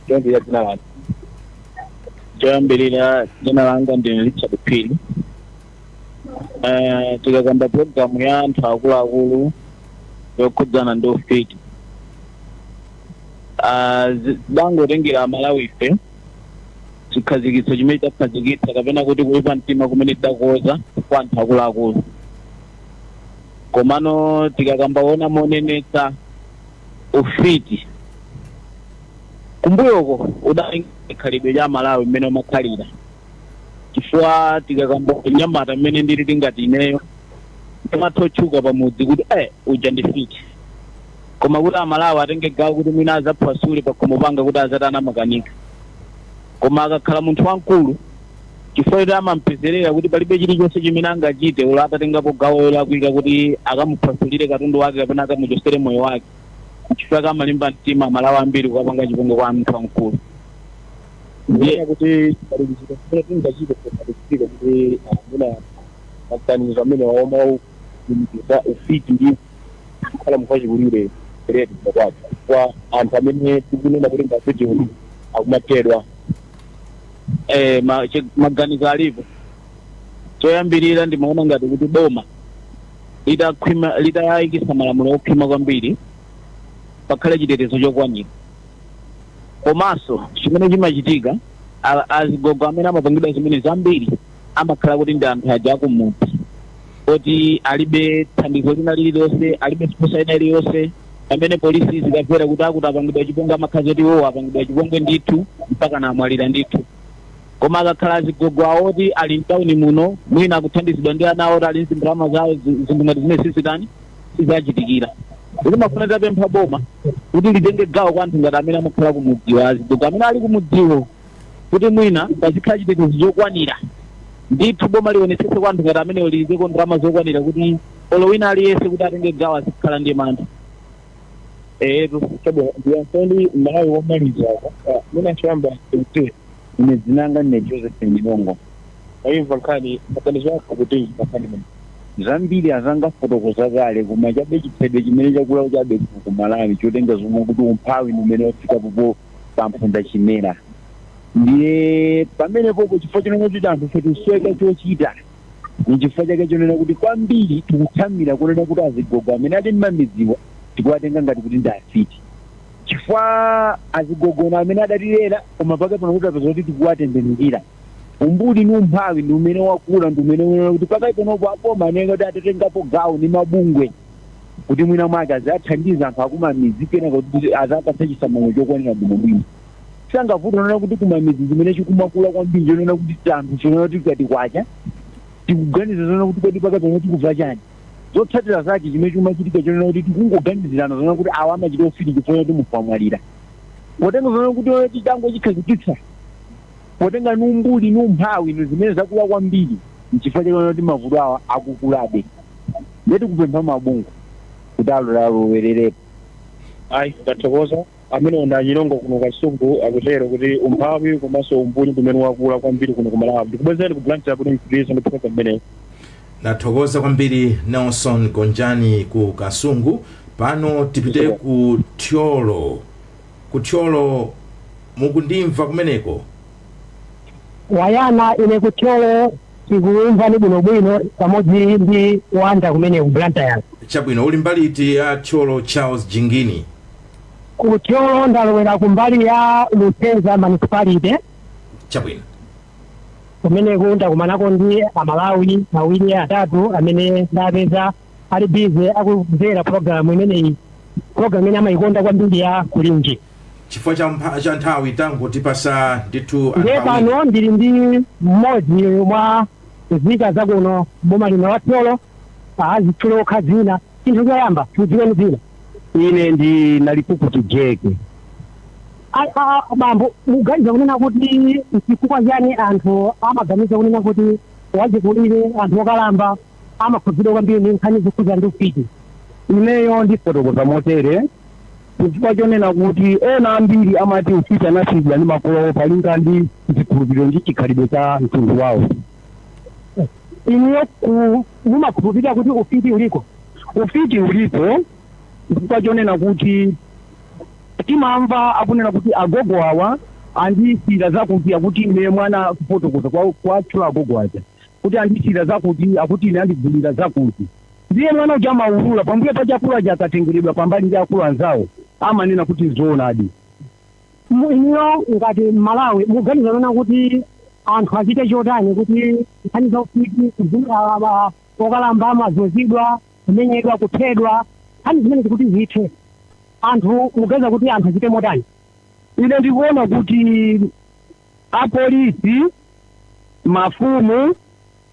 Speaker 8: Choyambirira, dzina lanu.
Speaker 9: Choyambirira, dzina langa ndi Richard Phiri. Tikakamba programu ya anthu akuluakulu yokhudzana ndi ufiti, dangotengera Amalawi ife chikhazikitso chimene takhazikitsa kapena kuti kuipa mtima kumene tidakoza kwa anthu akuluakulu. Komano tikakamba ona monenetsa, ufiti kumbuyoko udali khalidwe cha Malawi mmene umakhalira, chifukwa tikakamba nyamata mmene ndili tingati ineyo ndimatha otchuka pamudzi kuti uja ndi fiti, koma kuti Amalawi atenge gawo kuti mwina azaphwasule pakhomo panga kuti azatana makanika. Koma akakhala munthu wamkulu, chifukwa kuti amampezerera kuti palibe chilichonse chimene angachite ulo atatengapo gawo lakwika kuti akamuphwasulire katundu wake kapena akamuchosere moyo wake, chifukwa kamalimba mtima Amalawi ambiri kukapanga chipongwe kwa munthu wamkulu.
Speaker 8: Ndiye kuti chimaliziro chimene tingachite kukhazikika kuti amuna maganizo amene waoma kulumikiza ufiti ndi kukhala munthu wachikulire peretu kwake, kwa anthu amene tikunena kuti ngafiti akumaphedwa.
Speaker 9: Maganizo alipo. Choyambirira, ndimaona ngati kuti boma litakhwima, litayikisa malamulo okhwima kwambiri, pakhale chitetezo chokwanira. Komanso chimene chimachitika, azigogo amene amapangidwa zimene zambiri amakhala kuti ndi anthu aja akumudzi oti alibe thandizo lina lililonse, alibe sponsor ina iliyonse. Pamene polisi zikamvera kuti akuti apangidwa chipongwe, amakhala kuti iwowo apangidwa chipongwe ndithu mpaka namwalira ndithu. Koma akakhala azigogo awo oti ali mtawuni muno, mwina akuthandizidwa ndi ana awo oti ali ndalama zawo, zinthu ngati zimene sizitani, sizachitikira. Limafuna tapempha boma kuti litenge gawo kwa anthu ngati amene amakhala kumudziwo, azigogo amene ali kumudziwo, kuti mwina pazikhala chitetezo chokwanira ndithu. Boma lionetsetse kwa anthu ngati amenewo, liyikeko ndalama zokwanira kuti olo wina aliyense kuti atenge gawo azikhala ndi mantha etu.
Speaker 8: Chabwino, ndiyansoni Malawi womaliza apa. Mwina choyamba kuti
Speaker 9: Ine dzina langa ndine Joseph Milongo.
Speaker 8: Waimva nkhani, maganizo ako kuti nkhani imene?
Speaker 9: Zambiri azangafotokoza kale, koma chabe chikhalidwe chimene chakula chabe ku Malawi chotenga zomwe kuti umphawi ndi umene wafika popo pamphunda chimera, ndiye pamene popo chifukwa chonena kuti anthu ife tisweka chochita, ni chifukwa chake chonena kuti kwambiri tikutsamira kunena kuti azigogo amene ali mmamidziwa tikuwatenga ngati kuti ndi afiti, chifukwa azigogona amene adatilera. Koma pake pano kuti apeza kuti tikuwatembenukira, umbuli ni umphawi ndi umene wakula, ndi umene unena kuti pakali panopo aboma anenge kuti atatengapo gawo ni mabungwe kuti mwina mwake azathandiza anthu akumamidzi, kenaka kuti azapatsa chisamaliro chokwanira bwinobwino. Sangavuta nona kuti kumamidzi zimene chikumakula kwambiri chonena kuti anthu chonena kuti tikati kwacha tikuganiza zona kuti kodi pakali pano tikubva chani? Zotsatira zake chimene chikumachitika chonena kuti tikungoganizirana zona kuti awa amachita ufiti chifukwa choti munthu wamwalira.
Speaker 10: Potenga zoona kuti chitango chikhazikitsa, potenga ni umbuli ni umphawi ni zimene zakula kwambiri, nchifukwa chake kuti mavuto awa akukulabe. Ndeti kupempha mabungwe kuti alowererepo.
Speaker 8: Ayi, ndathokoza. Amene ndi Anyilongo kuno Kasungu, akutero kuti umphawi komanso umbuli ndimene wakula kwambiri kuno kuMalawi. Ndikubwezeni ku Blantyre kuti mpitirize ndi program imeneyi.
Speaker 1: Ndathokoza kwambiri, Nelson Gonjani ku Kasungu. Pano tipite ku Thyolo. Ku Thyolo, mukundimva kumeneko?
Speaker 5: Wayana, ine ku Thyolo tikumvani bwinobwino pamodzi ndi Wanda kumene ku Blantyre.
Speaker 1: Chabwino, uli mbali iti ya Thyolo, Charles Jingini?
Speaker 5: Ku Thyolo ndalowera kumbali ya Luchenza Municipality. Kumeneku ndakumanako ndi Amalawi awiri atatu amene ndapeza ali busy akumvera programu imeneyi, programu imene amayikonda kwambiri ya Kulinji.
Speaker 1: Chifukwa cha nthawi, tangotipasa ndithu anthu
Speaker 5: Ndiye
Speaker 1: awiri.
Speaker 5: pano ndili ndi mmodzi mwa nzika zakuno boma lino la Thyolo, azitchule okha dzina. Chinthu choyamba, tidziweni dzina.
Speaker 10: Ine ndi Nalikukuti Jeke.
Speaker 5: Bambo, muganiza kunena kuti chifukwa chani anthu amaganiza kunena kuti wachikulire, anthu okalamba amakhudzidwa kwambiri ndi nkhani zokhudza ndi ufiti?
Speaker 10: Ineyo ndifotokoza motere: chifukwa chonena kuti ena ambiri amati ufiti anasiyidwa ndi makolo awo palinga ndi zikhulupiriro ndi chikhalidwe cha mtundu wawo.
Speaker 5: Inuyo mumakhulupirira kuti ufiti uliko?
Speaker 10: Ufiti ulipo, chifukwa chonena kuti timamva akunena kuti agogo awa andisiyira zakuti, akuti ine mwana kufotokoza kwatchula agogo aja kuti andisiyira zakuti, akuti ine andigulira zakuti. Ndiye mwana uja amaulula pambuyo pa chakulu aja akatengeredwa pambali ndi akulu anzawo, amanena kuti zoonadi.
Speaker 5: Inuyo ngati Malawi muganiza kunena kuti anthu achite chotani kuti nkhani za ufiti, okalamba amazunzidwa, kumenyedwa, kuphedwa, nkhani zimene zikuti zithe, anthu muganiza kuti anthu achite motani?
Speaker 10: Ine ndikuona kuti apolisi, mafumu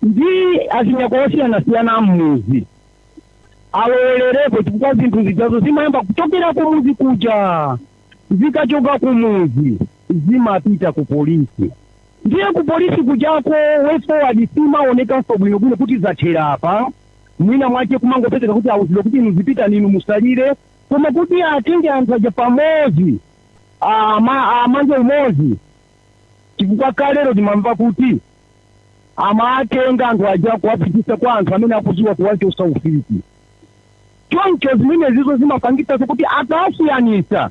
Speaker 10: ndi azinyako osiyanasiyana mmuzi alowererepo, chifukwa zinthu zijazo zimayamba kuchokera kumuzi kuja. Zikachoka kumuzi zimapita ku polisi, ndiye ku polisi kujako way forward simaonekanso bwinobwino kuti zathera apa. Mwina mwache kumangopezeka kuti awuzidwa kuti inu zipita, ninu musalire, koma kuti atenge anthu aja pamodzi, amange umodzi, chifukwa kalero timamva kuti amatenga anthu aja kuwapitisa kwa anthu amene akudziwa kuwachosa ufiti. Choncho zimenezizo zimapangitsanso kuti akasiyanisa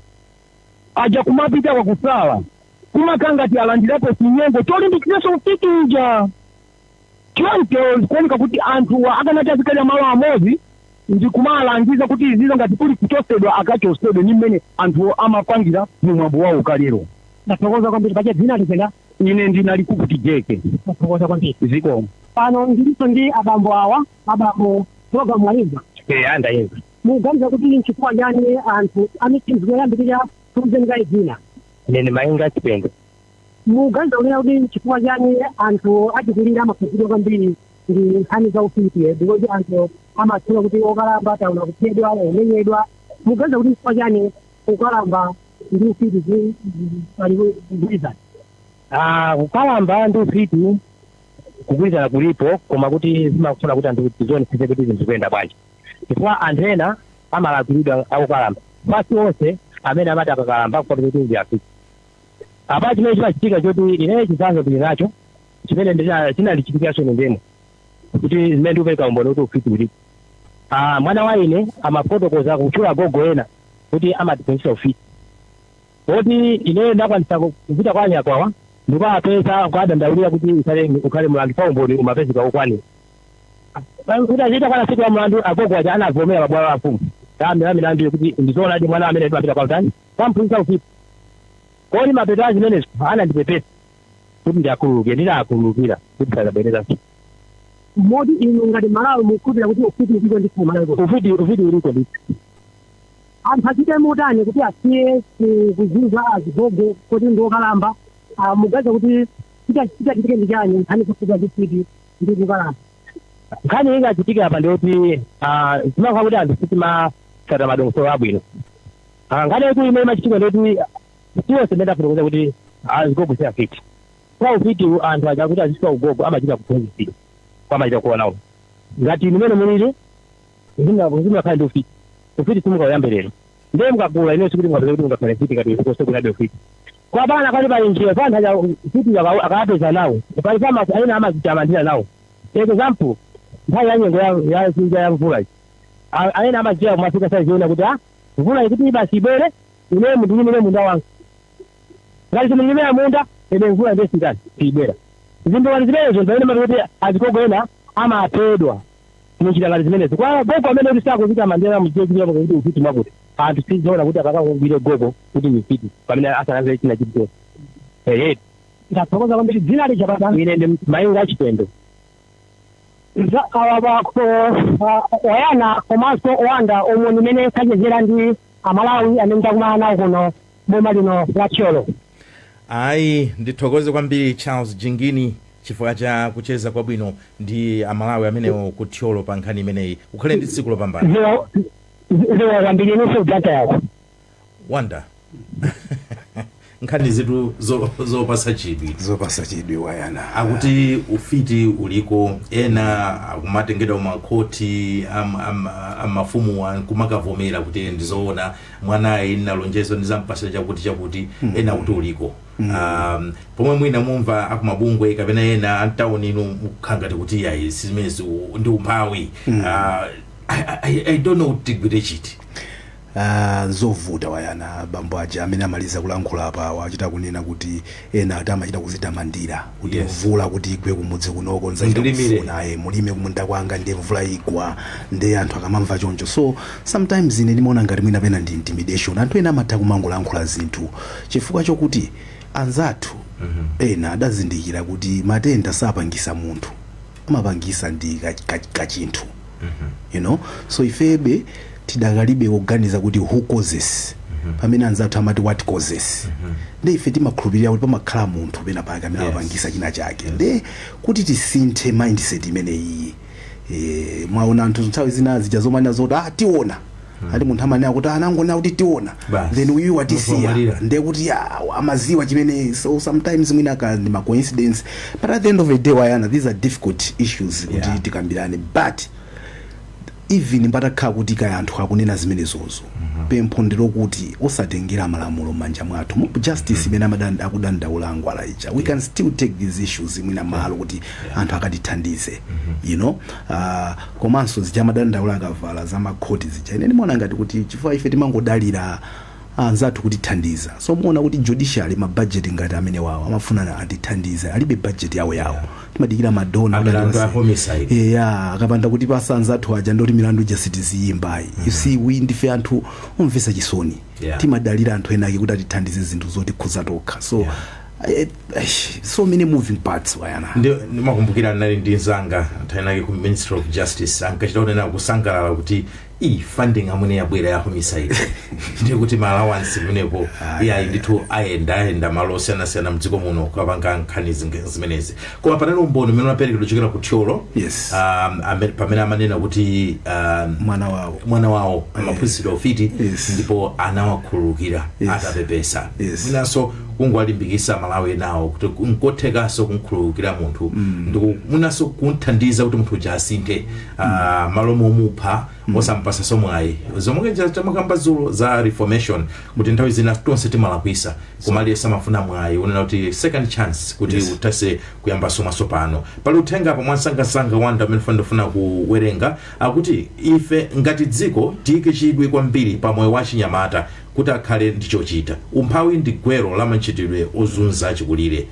Speaker 10: aja kumapita kwakusala kumakhala ngati alandirapo chinyengo cholimbikiranso ufiti uja. Choncho zikuoneka kuti anthuwa akanati azikhalira malo amodzi ndi kumalangiza kuti izizo ngati kuli kuchosedwa akachosedwe, ndi mmene anthuwo amapangira mu mwambo wawo kalero.
Speaker 5: Ndathokoza kwambiri. Pacha dzina lipenda?
Speaker 10: Ine ndinalikukuti Jeke.
Speaker 5: Ndathokoza kwambiri.
Speaker 10: Zikomo.
Speaker 5: Pano ndilinso ndi abambo awa. Abambo, program mwayimva?
Speaker 11: Eya, ndayimva.
Speaker 5: Mukuganiza kuti nchifukwa chani anthu amitinzi? Yoyambirira, tiuzeni dzina.
Speaker 11: Ine Mayinga Chipendo.
Speaker 5: Mukuganiza kunena kuti nchifukwa chani anthu achikulire amakhudzidwa kwambiri ndi nkhani za ufiti? Because anthu amatchula kuti okalamba taona kuphedwa, kumenyedwa. Mukuganiza kuti nchifukwa chani kukalamba ndi ufiti pali kugwirizana?
Speaker 11: Ah, kukalamba ndi ufiti kugwirizana kulipo, koma kuti zimafuna kuti anthu tizionetsetse kuti zinthu zikuyenda bwanji, chifukwa anthu ena amalakwiridwa akukalamba. Pasi onse amene amati akakalamba kupata kuti ndi afiti. Apa chimene chimachitika choti ineyo chitsanzo ndili nacho chimene chinandichitikiranso ine ndemwe, kuti zimene ndikupereka umboni kuti ufiti ulipo. Ah, mwana wa ine amafotokoza kutchula gogo ena kuti amatiphunzitsa ufiti, poti ineyo ndakwanisa kupita kwa anyakwawa ndikuwapeza, kuwadandaulira kuti ukhale mlandu pa umboni umapezeka okwanira. Kuti achita kwana tsiku la mlandu, agogo aja anavomera pabwalo la mfumu la milandu kuti ndizoonadi, mwana amene timapita kwa utani kwamphunzitsa ufiti. Kodi mapeto a zimenezo anandipepesa kuti ndiakhululukire, ndinakhululukira kuti sazabwerezanso.
Speaker 5: Moti inu ngati Malawi mukukhulupirira kuti ufiti uliko ndithu Malawi kuno?
Speaker 11: Ufiti uliko ndithu.
Speaker 5: Anthu achite motani kuti asiye kuzunza azigogo kuti ndi okalamba? Ah, muganiza kuti chitachitike ndi chani nkhani zokhudza ndi ufiti ndi kukalamba?
Speaker 11: Nkhani ingachitika apa ndiyoti zimakhala kuti anthu sitimatsata madongosolo abwino. Nkhani yaikulu imene imachitika ndiyoti Siyonse imene afotokoza kuti azigogo si afiti. Kwa ufiti, anthu aja kuti azifika ugogo amachita kuphunzitsidwa, amachita kuonawo ngati inu mene mulili zimakhala ndi ufiti. Ufiti simungayambe lero, ndiye mukagula ine sikuti mukapeza kuti mungakhale mfiti ngati kose kunabe ufiti kwa bana kali pali njira pa anthu aja ufiti akapeza nawo pali pama ena amazitamandira nawo. Example, nthawi ya nyengo ya zinja ya mvula iyi, ena amadziwa kumafika saziona kuti mvula ikuti basi ibwere, ine mundilimire munda wanga. Ngati simulimira munda ine, mvula ndiye sitani sibwera. Zinthu ngati zimenezo pamene mati kuti azigogo ena amaphedwa munjira ngati zimenezo. Kwa gogo amene kuti sakuzitamandira muchiye kuti ufiti mwakuti anthu sizoona kuti akakagwire gogo kuti ni mfiti pamene asanamve china chilichonse. Ehe.
Speaker 5: Ndathokoza kwambiri. Dzina lija baba?
Speaker 11: Ine ndi Mayunga Achipendo.
Speaker 5: Oyana komanso owanda omwe nimene kachezera ndi Amalawi amene ndakumana nawo kuno boma lino la Thyolo.
Speaker 1: Ayi, ndithokoze kwambiri Charles Jingini chifukwa cha kucheza kwabwino ndi Amalawi amenewo ku Thyolo pa nkhani imeneyi. Ukhale ndi tsiku lopambana.
Speaker 5: Zikomo kwambiri inunso dzanta yako.
Speaker 1: Wanda, nkhani zitu zopasa chidwi.
Speaker 2: Zopasa chidwi, Wayana.
Speaker 1: Akuti ufiti uliko, ena akumatengedwa kumakhoti, amafumu kumakavomera kuti ndizoona, mwanayi ndinalonjeza ndizampasira chakuti chakuti. Ena kuti uliko, pomwe mwina mumva akumabungwe kapena ena amtawuni inu mukhala ngati kuti yayi, sizimezi ndi umphawi. I don't know kuti tigwire chiti.
Speaker 2: Zovuta, Wayana. Bambo aja amene amaliza kulankhula apa wachita kunena kuti ena ati amachita kuzitamandira kuti mvula kuti igwe kumudzi kunoko nzachita
Speaker 1: Ndilimire.
Speaker 2: kufuna mulime kumunda kwanga, ndiye mvula igwa. Ndiye anthu akamamva choncho, so sometimes ine ndimaona ngati mwina pena ndi intimidation. Anthu ena amatha kumangolankhula zinthu chifukwa chokuti anzathu ena adazindikira kuti matenda sapangisa munthu, amapangisa ndi kachinthu so ifebe tidakalibe kuganiza kuti who causes, pamene anzathu amati what causes. Ndi ife timakhulupirira kuti pamakhala munthu pena pake amene amapangisa china chake. Ndi kuti tisinthe mindset imeneyi. Mwaona anthu nthawi zina zija zomanena zoti tiona, ati munthu amanena kuti anangonena kuti tiona.
Speaker 1: Basi.
Speaker 2: Then uyu
Speaker 1: Munthu
Speaker 2: watisiya.
Speaker 1: wamwalira.
Speaker 2: Ndiye kuti amaziwa chimene. So sometimes mwina ka ndi ma coincidence, but at the end of the day, Wayana, these are difficult issues kuti tikambirane. But even patakhala kuti kaya anthu akunena zimenezozo, pempho ndilokuti osatengera malamulo m'manja mwathu. Mob justice imene akudandaula Angwala ija, we can still take these issues mwina malo kuti anthu akatithandize. Komanso zija amadandaula akavala za makhoti zija, ine ndimaona ngati kuti chifukwa ife timangodalira anzathu kutithandiza. So muona kuti judiciary, ma budget ngati amene wawo amafuna atithandize, alibe budget yawo yawo, timadikira ma donor kuti
Speaker 1: Amilandu ya
Speaker 2: atipase.
Speaker 1: homicide.
Speaker 2: Yeah, akapanda kuti pasa anzathu aja, ndoti milandu ija sitiziyimbayi. You see, we ndife anthu omvetsa chisoni. Timadalira anthu ena ake kuti atithandize zinthu zotikhuza tokha. So so many moving parts, Wayana.
Speaker 1: Ndimakumbukira ndinali ndi mzanga nthawi inake ku Ministry of Justice, ankachita kunena kusangalala kuti i funding amene yabwera ya homicide, ndiye kuti ma allowance kumenepo iyayi ndithu ayenda ayenda malo osiyanasiyana mdziko muno kukapanga nkhani zimenezi. Koma panali umboni umene unaperekedwa kuchokera ku Thyolo. Pamene amanena kuti
Speaker 2: mwana wawo
Speaker 1: mwana wawo amaphunzitsidwa ufiti ndipo anawakhululukira atapepesa. Mwinanso kungowalimbikisa Malawi enawo kuti nkothekanso kumkhululukira munthu ndiku mwinanso kunthandiza kuti munthu uja asinthe, malo momupha, osampasa mwayi zomwe tamakamba dzulo za reformation, kuti nthawi zina tonse timalakwisa, koma aliyense amafuna mwayi unena kuti second chance kuti utase kuyambanso mwatsopano. Pali uthenga apo mwansangasanga, Wanda, amene ndifuna kuwerenga. Akuti ife ngati dziko tiyike chidwi kwambiri pa moyo wa chinyamata kuti akhale ndi chochita. Umphawi ndi gwero la machitidwe ozunza achikulire.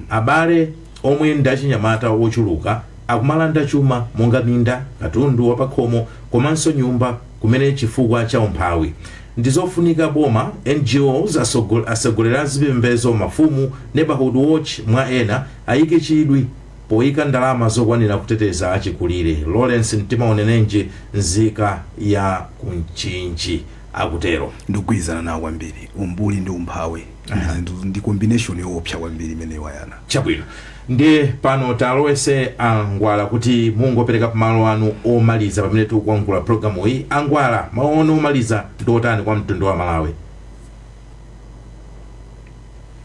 Speaker 1: Abale omwe ndi achinyamata ochuluka akumalanda chuma monga minda, katundu wapakhomo komanso nyumba kumene chifukwa cha umphawi. Ndizofunika boma, NGOs, atsogoleri a zipembedzo, mafumu, neighborhood watch mwa ena ayike chidwi poyika ndalama zokwanira kuteteza achikulire. Lawrence Mtimaonenenje, nzika ya kuMchinji, akutero.
Speaker 2: Ndikugwirizana nawo kwambiri. Umbuli ndi umphawi ndi zinthu, ndi combination yoopsa kwambiri imene, Wayana.
Speaker 1: Chabwino, ndiye pano talowese Angwala kuti mungopereka pamalo anu omaliza pamene tikukwangula programu iyi. Angwala, mawu anu omaliza ndi otani kwa mtundu wa Malawi?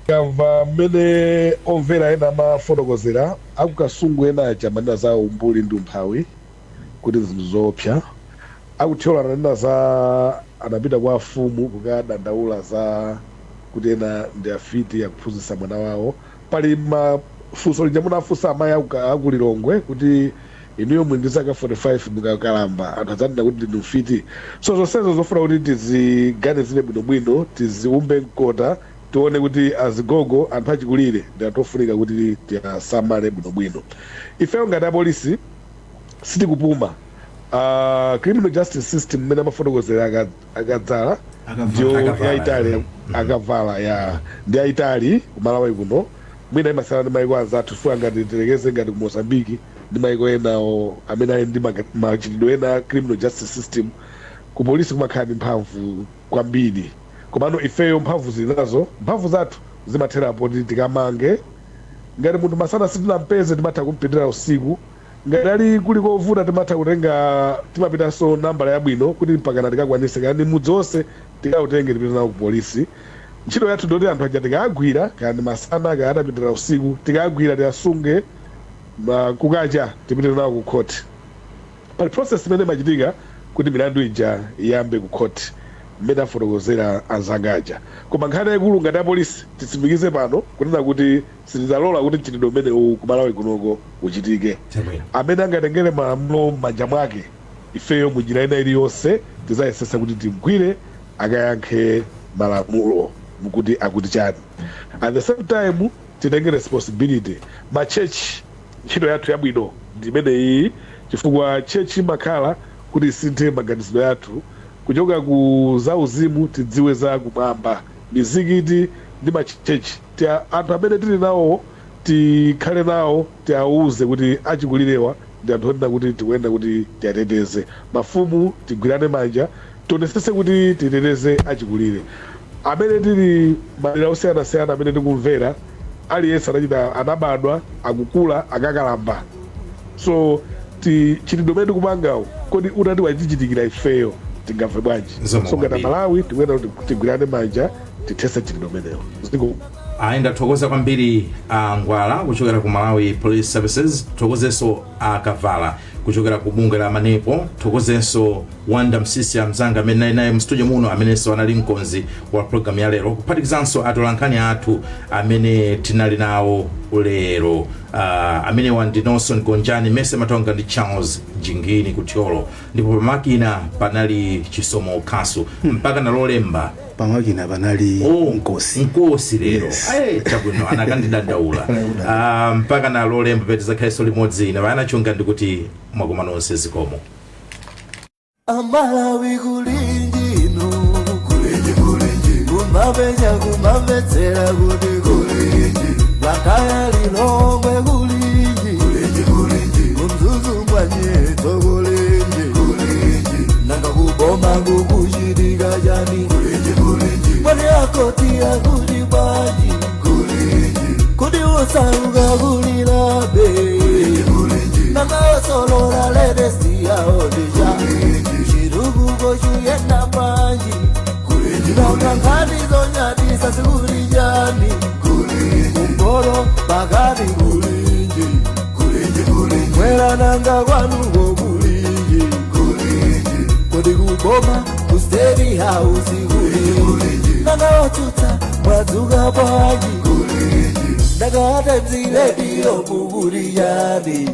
Speaker 3: Kamva mmene omvera ena amafotokozera, akuKasungu ena aja amanena za umbuli ndi umphawi kuti zinthu zoopsa. Akuthyola ananena za anapita kwa afumu kukadandaula za kuti ena ndi afiti akuphunzitsa mwana wawo. Pali mafunso lija munafunsa amayi akuLilongwe kuti inuyo muli ndi zaka 45, mukakalamba anthu adzanena kuti ndinu mfiti. So zonsezo zofuna kuti tiziganizire bwinobwino, tiziumbe mkota, tione kuti azigogo, anthu achikulire, ndi anthu ofunika kuti tiasamale bwinobwino. Ifeyo ngati apolisi sitikupuma. Criminal justice system mmene amafotokozera akadzala ndiyo
Speaker 1: Akavala.
Speaker 3: Yayitali akavala ya ndi yayitali kuMalawi kuno, mwina imasiyana ndi maiko anzathu, chifukwa ngati tilekeze ngati ku Mozambiki ndi maiko enawo amene ali ndi machitidwe ena a criminal justice system, ku polisi kumakhala ndi mphamvu kwambiri. Komano ifeyo mphamvu zili nazo, mphamvu zathu zimatherapo kuti tikamange. Ngati munthu masana sitinampeze, timatha kumpitira usiku. Ngati ali kuli kovuta, timatha kutenga, timapitanso nambala yabwino kuti mpakana tikakwanise kaya ndi mudzi wonse tikautenge, tipite nawo ku polisi. Ntchito yathu ndoti anthu aja tikagwira, kaya ndi masana kaya atapitira usiku, tikagwira tiasunge, kukacha tipite nawo ku court. Pali process imene imachitika kuti milandu ija iyambe ku court mmene afotokozera anzanga aja. Koma nkhani yayikulu, ngati apolisi titsimikize pano kunena kuti sitidzalola kuti mchitidwe umenewu kuMalawi kunoko uchitike. Amene angatengere malamulo m'manja mwake, ifeyo munjira ina iliyonse tidzayesesa kuti timgwire, akayankhe malamulo mukuti akuti chani. At the same time titenge responsibility, ma church. Ntchito yathu yabwino ndi imeneyi, chifukwa church imakhala kuti isinthe maganizidwe yathu kuchoka ku zauzimu, tidziwe za kumwamba. Mizikiti ndi ma church, anthu amene tili nawo tikhale nawo, tiawuze kuti achikulirewa ndi anthu onena kuti tikuyenda kuti tiyateteze. Mafumu, tigwirane manja, tionesese kuti titeteze achikulire. Amene tili madera osiyanasiyana, amene tikumvera, aliyense anachita, anabadwa, akukula, akakalamba. So ti chitidwe umene tikupangawo, kodi utati wachichitikira ifeyo tingamve bwanji?
Speaker 1: Zomwe
Speaker 3: So ngati
Speaker 1: kwambiri.
Speaker 3: Malawi tikuyenda kuti tigwirane manja, tithetse mchitidwe umenewo. Ziko.
Speaker 1: Ayi, ndathokoza kwambiri a Ngwala kuchokera ku Malawi Police Services, thokozenso a Kavala kuchokera ku bungwe la MANEPO, thokozenso Wanda Msisi, amzanga amene nali naye mstudio muno, amenenso anali mkonzi wa programu ya lero, kuphatikizanso atolankhani athu amene tinali nawo lero, amenewa ndi Nelson Gonjani, Mese Matonga ndi Charles Jingini Kuthyolo, ndipo pamakina panali Chisomo Khasu. Mpaka nalolemba.
Speaker 2: Pamakina panali
Speaker 1: Oh,
Speaker 2: Nkosi.
Speaker 1: Nkosi lero.
Speaker 2: Yes.
Speaker 1: Ayi, chabwino, anakandidandaula. Mpaka nalolemba pete zakhalenso limodzi ine Anachunga ndikuti mwakoma nonse, zikomo.
Speaker 12: Amalawi, kulinjino kulinji kulinji, kumapenya kumamvetsera kuti kulinji, Blantyre, Lilongwe kulinji kulinji kulinji, kuMzuzu mbwanyetso kulinji kulinji, nanga kuboma kukuchitika chani kulinji kulinji, mwani akoti akuti bwanji kulinji, kuti usauka kulilabe kulinji, nanga osolola latest yawo ndija chitukuko chuyenda bwanji, nanga nkhani zonyadisa zikuli chani, kumporo pakati kulinji, mwera nanga kwanuko kulinji, kodi kuboma ku State House kulinji, nanga otsutsa mwadzuka bwanji, nanga Times Radio mukuli chani?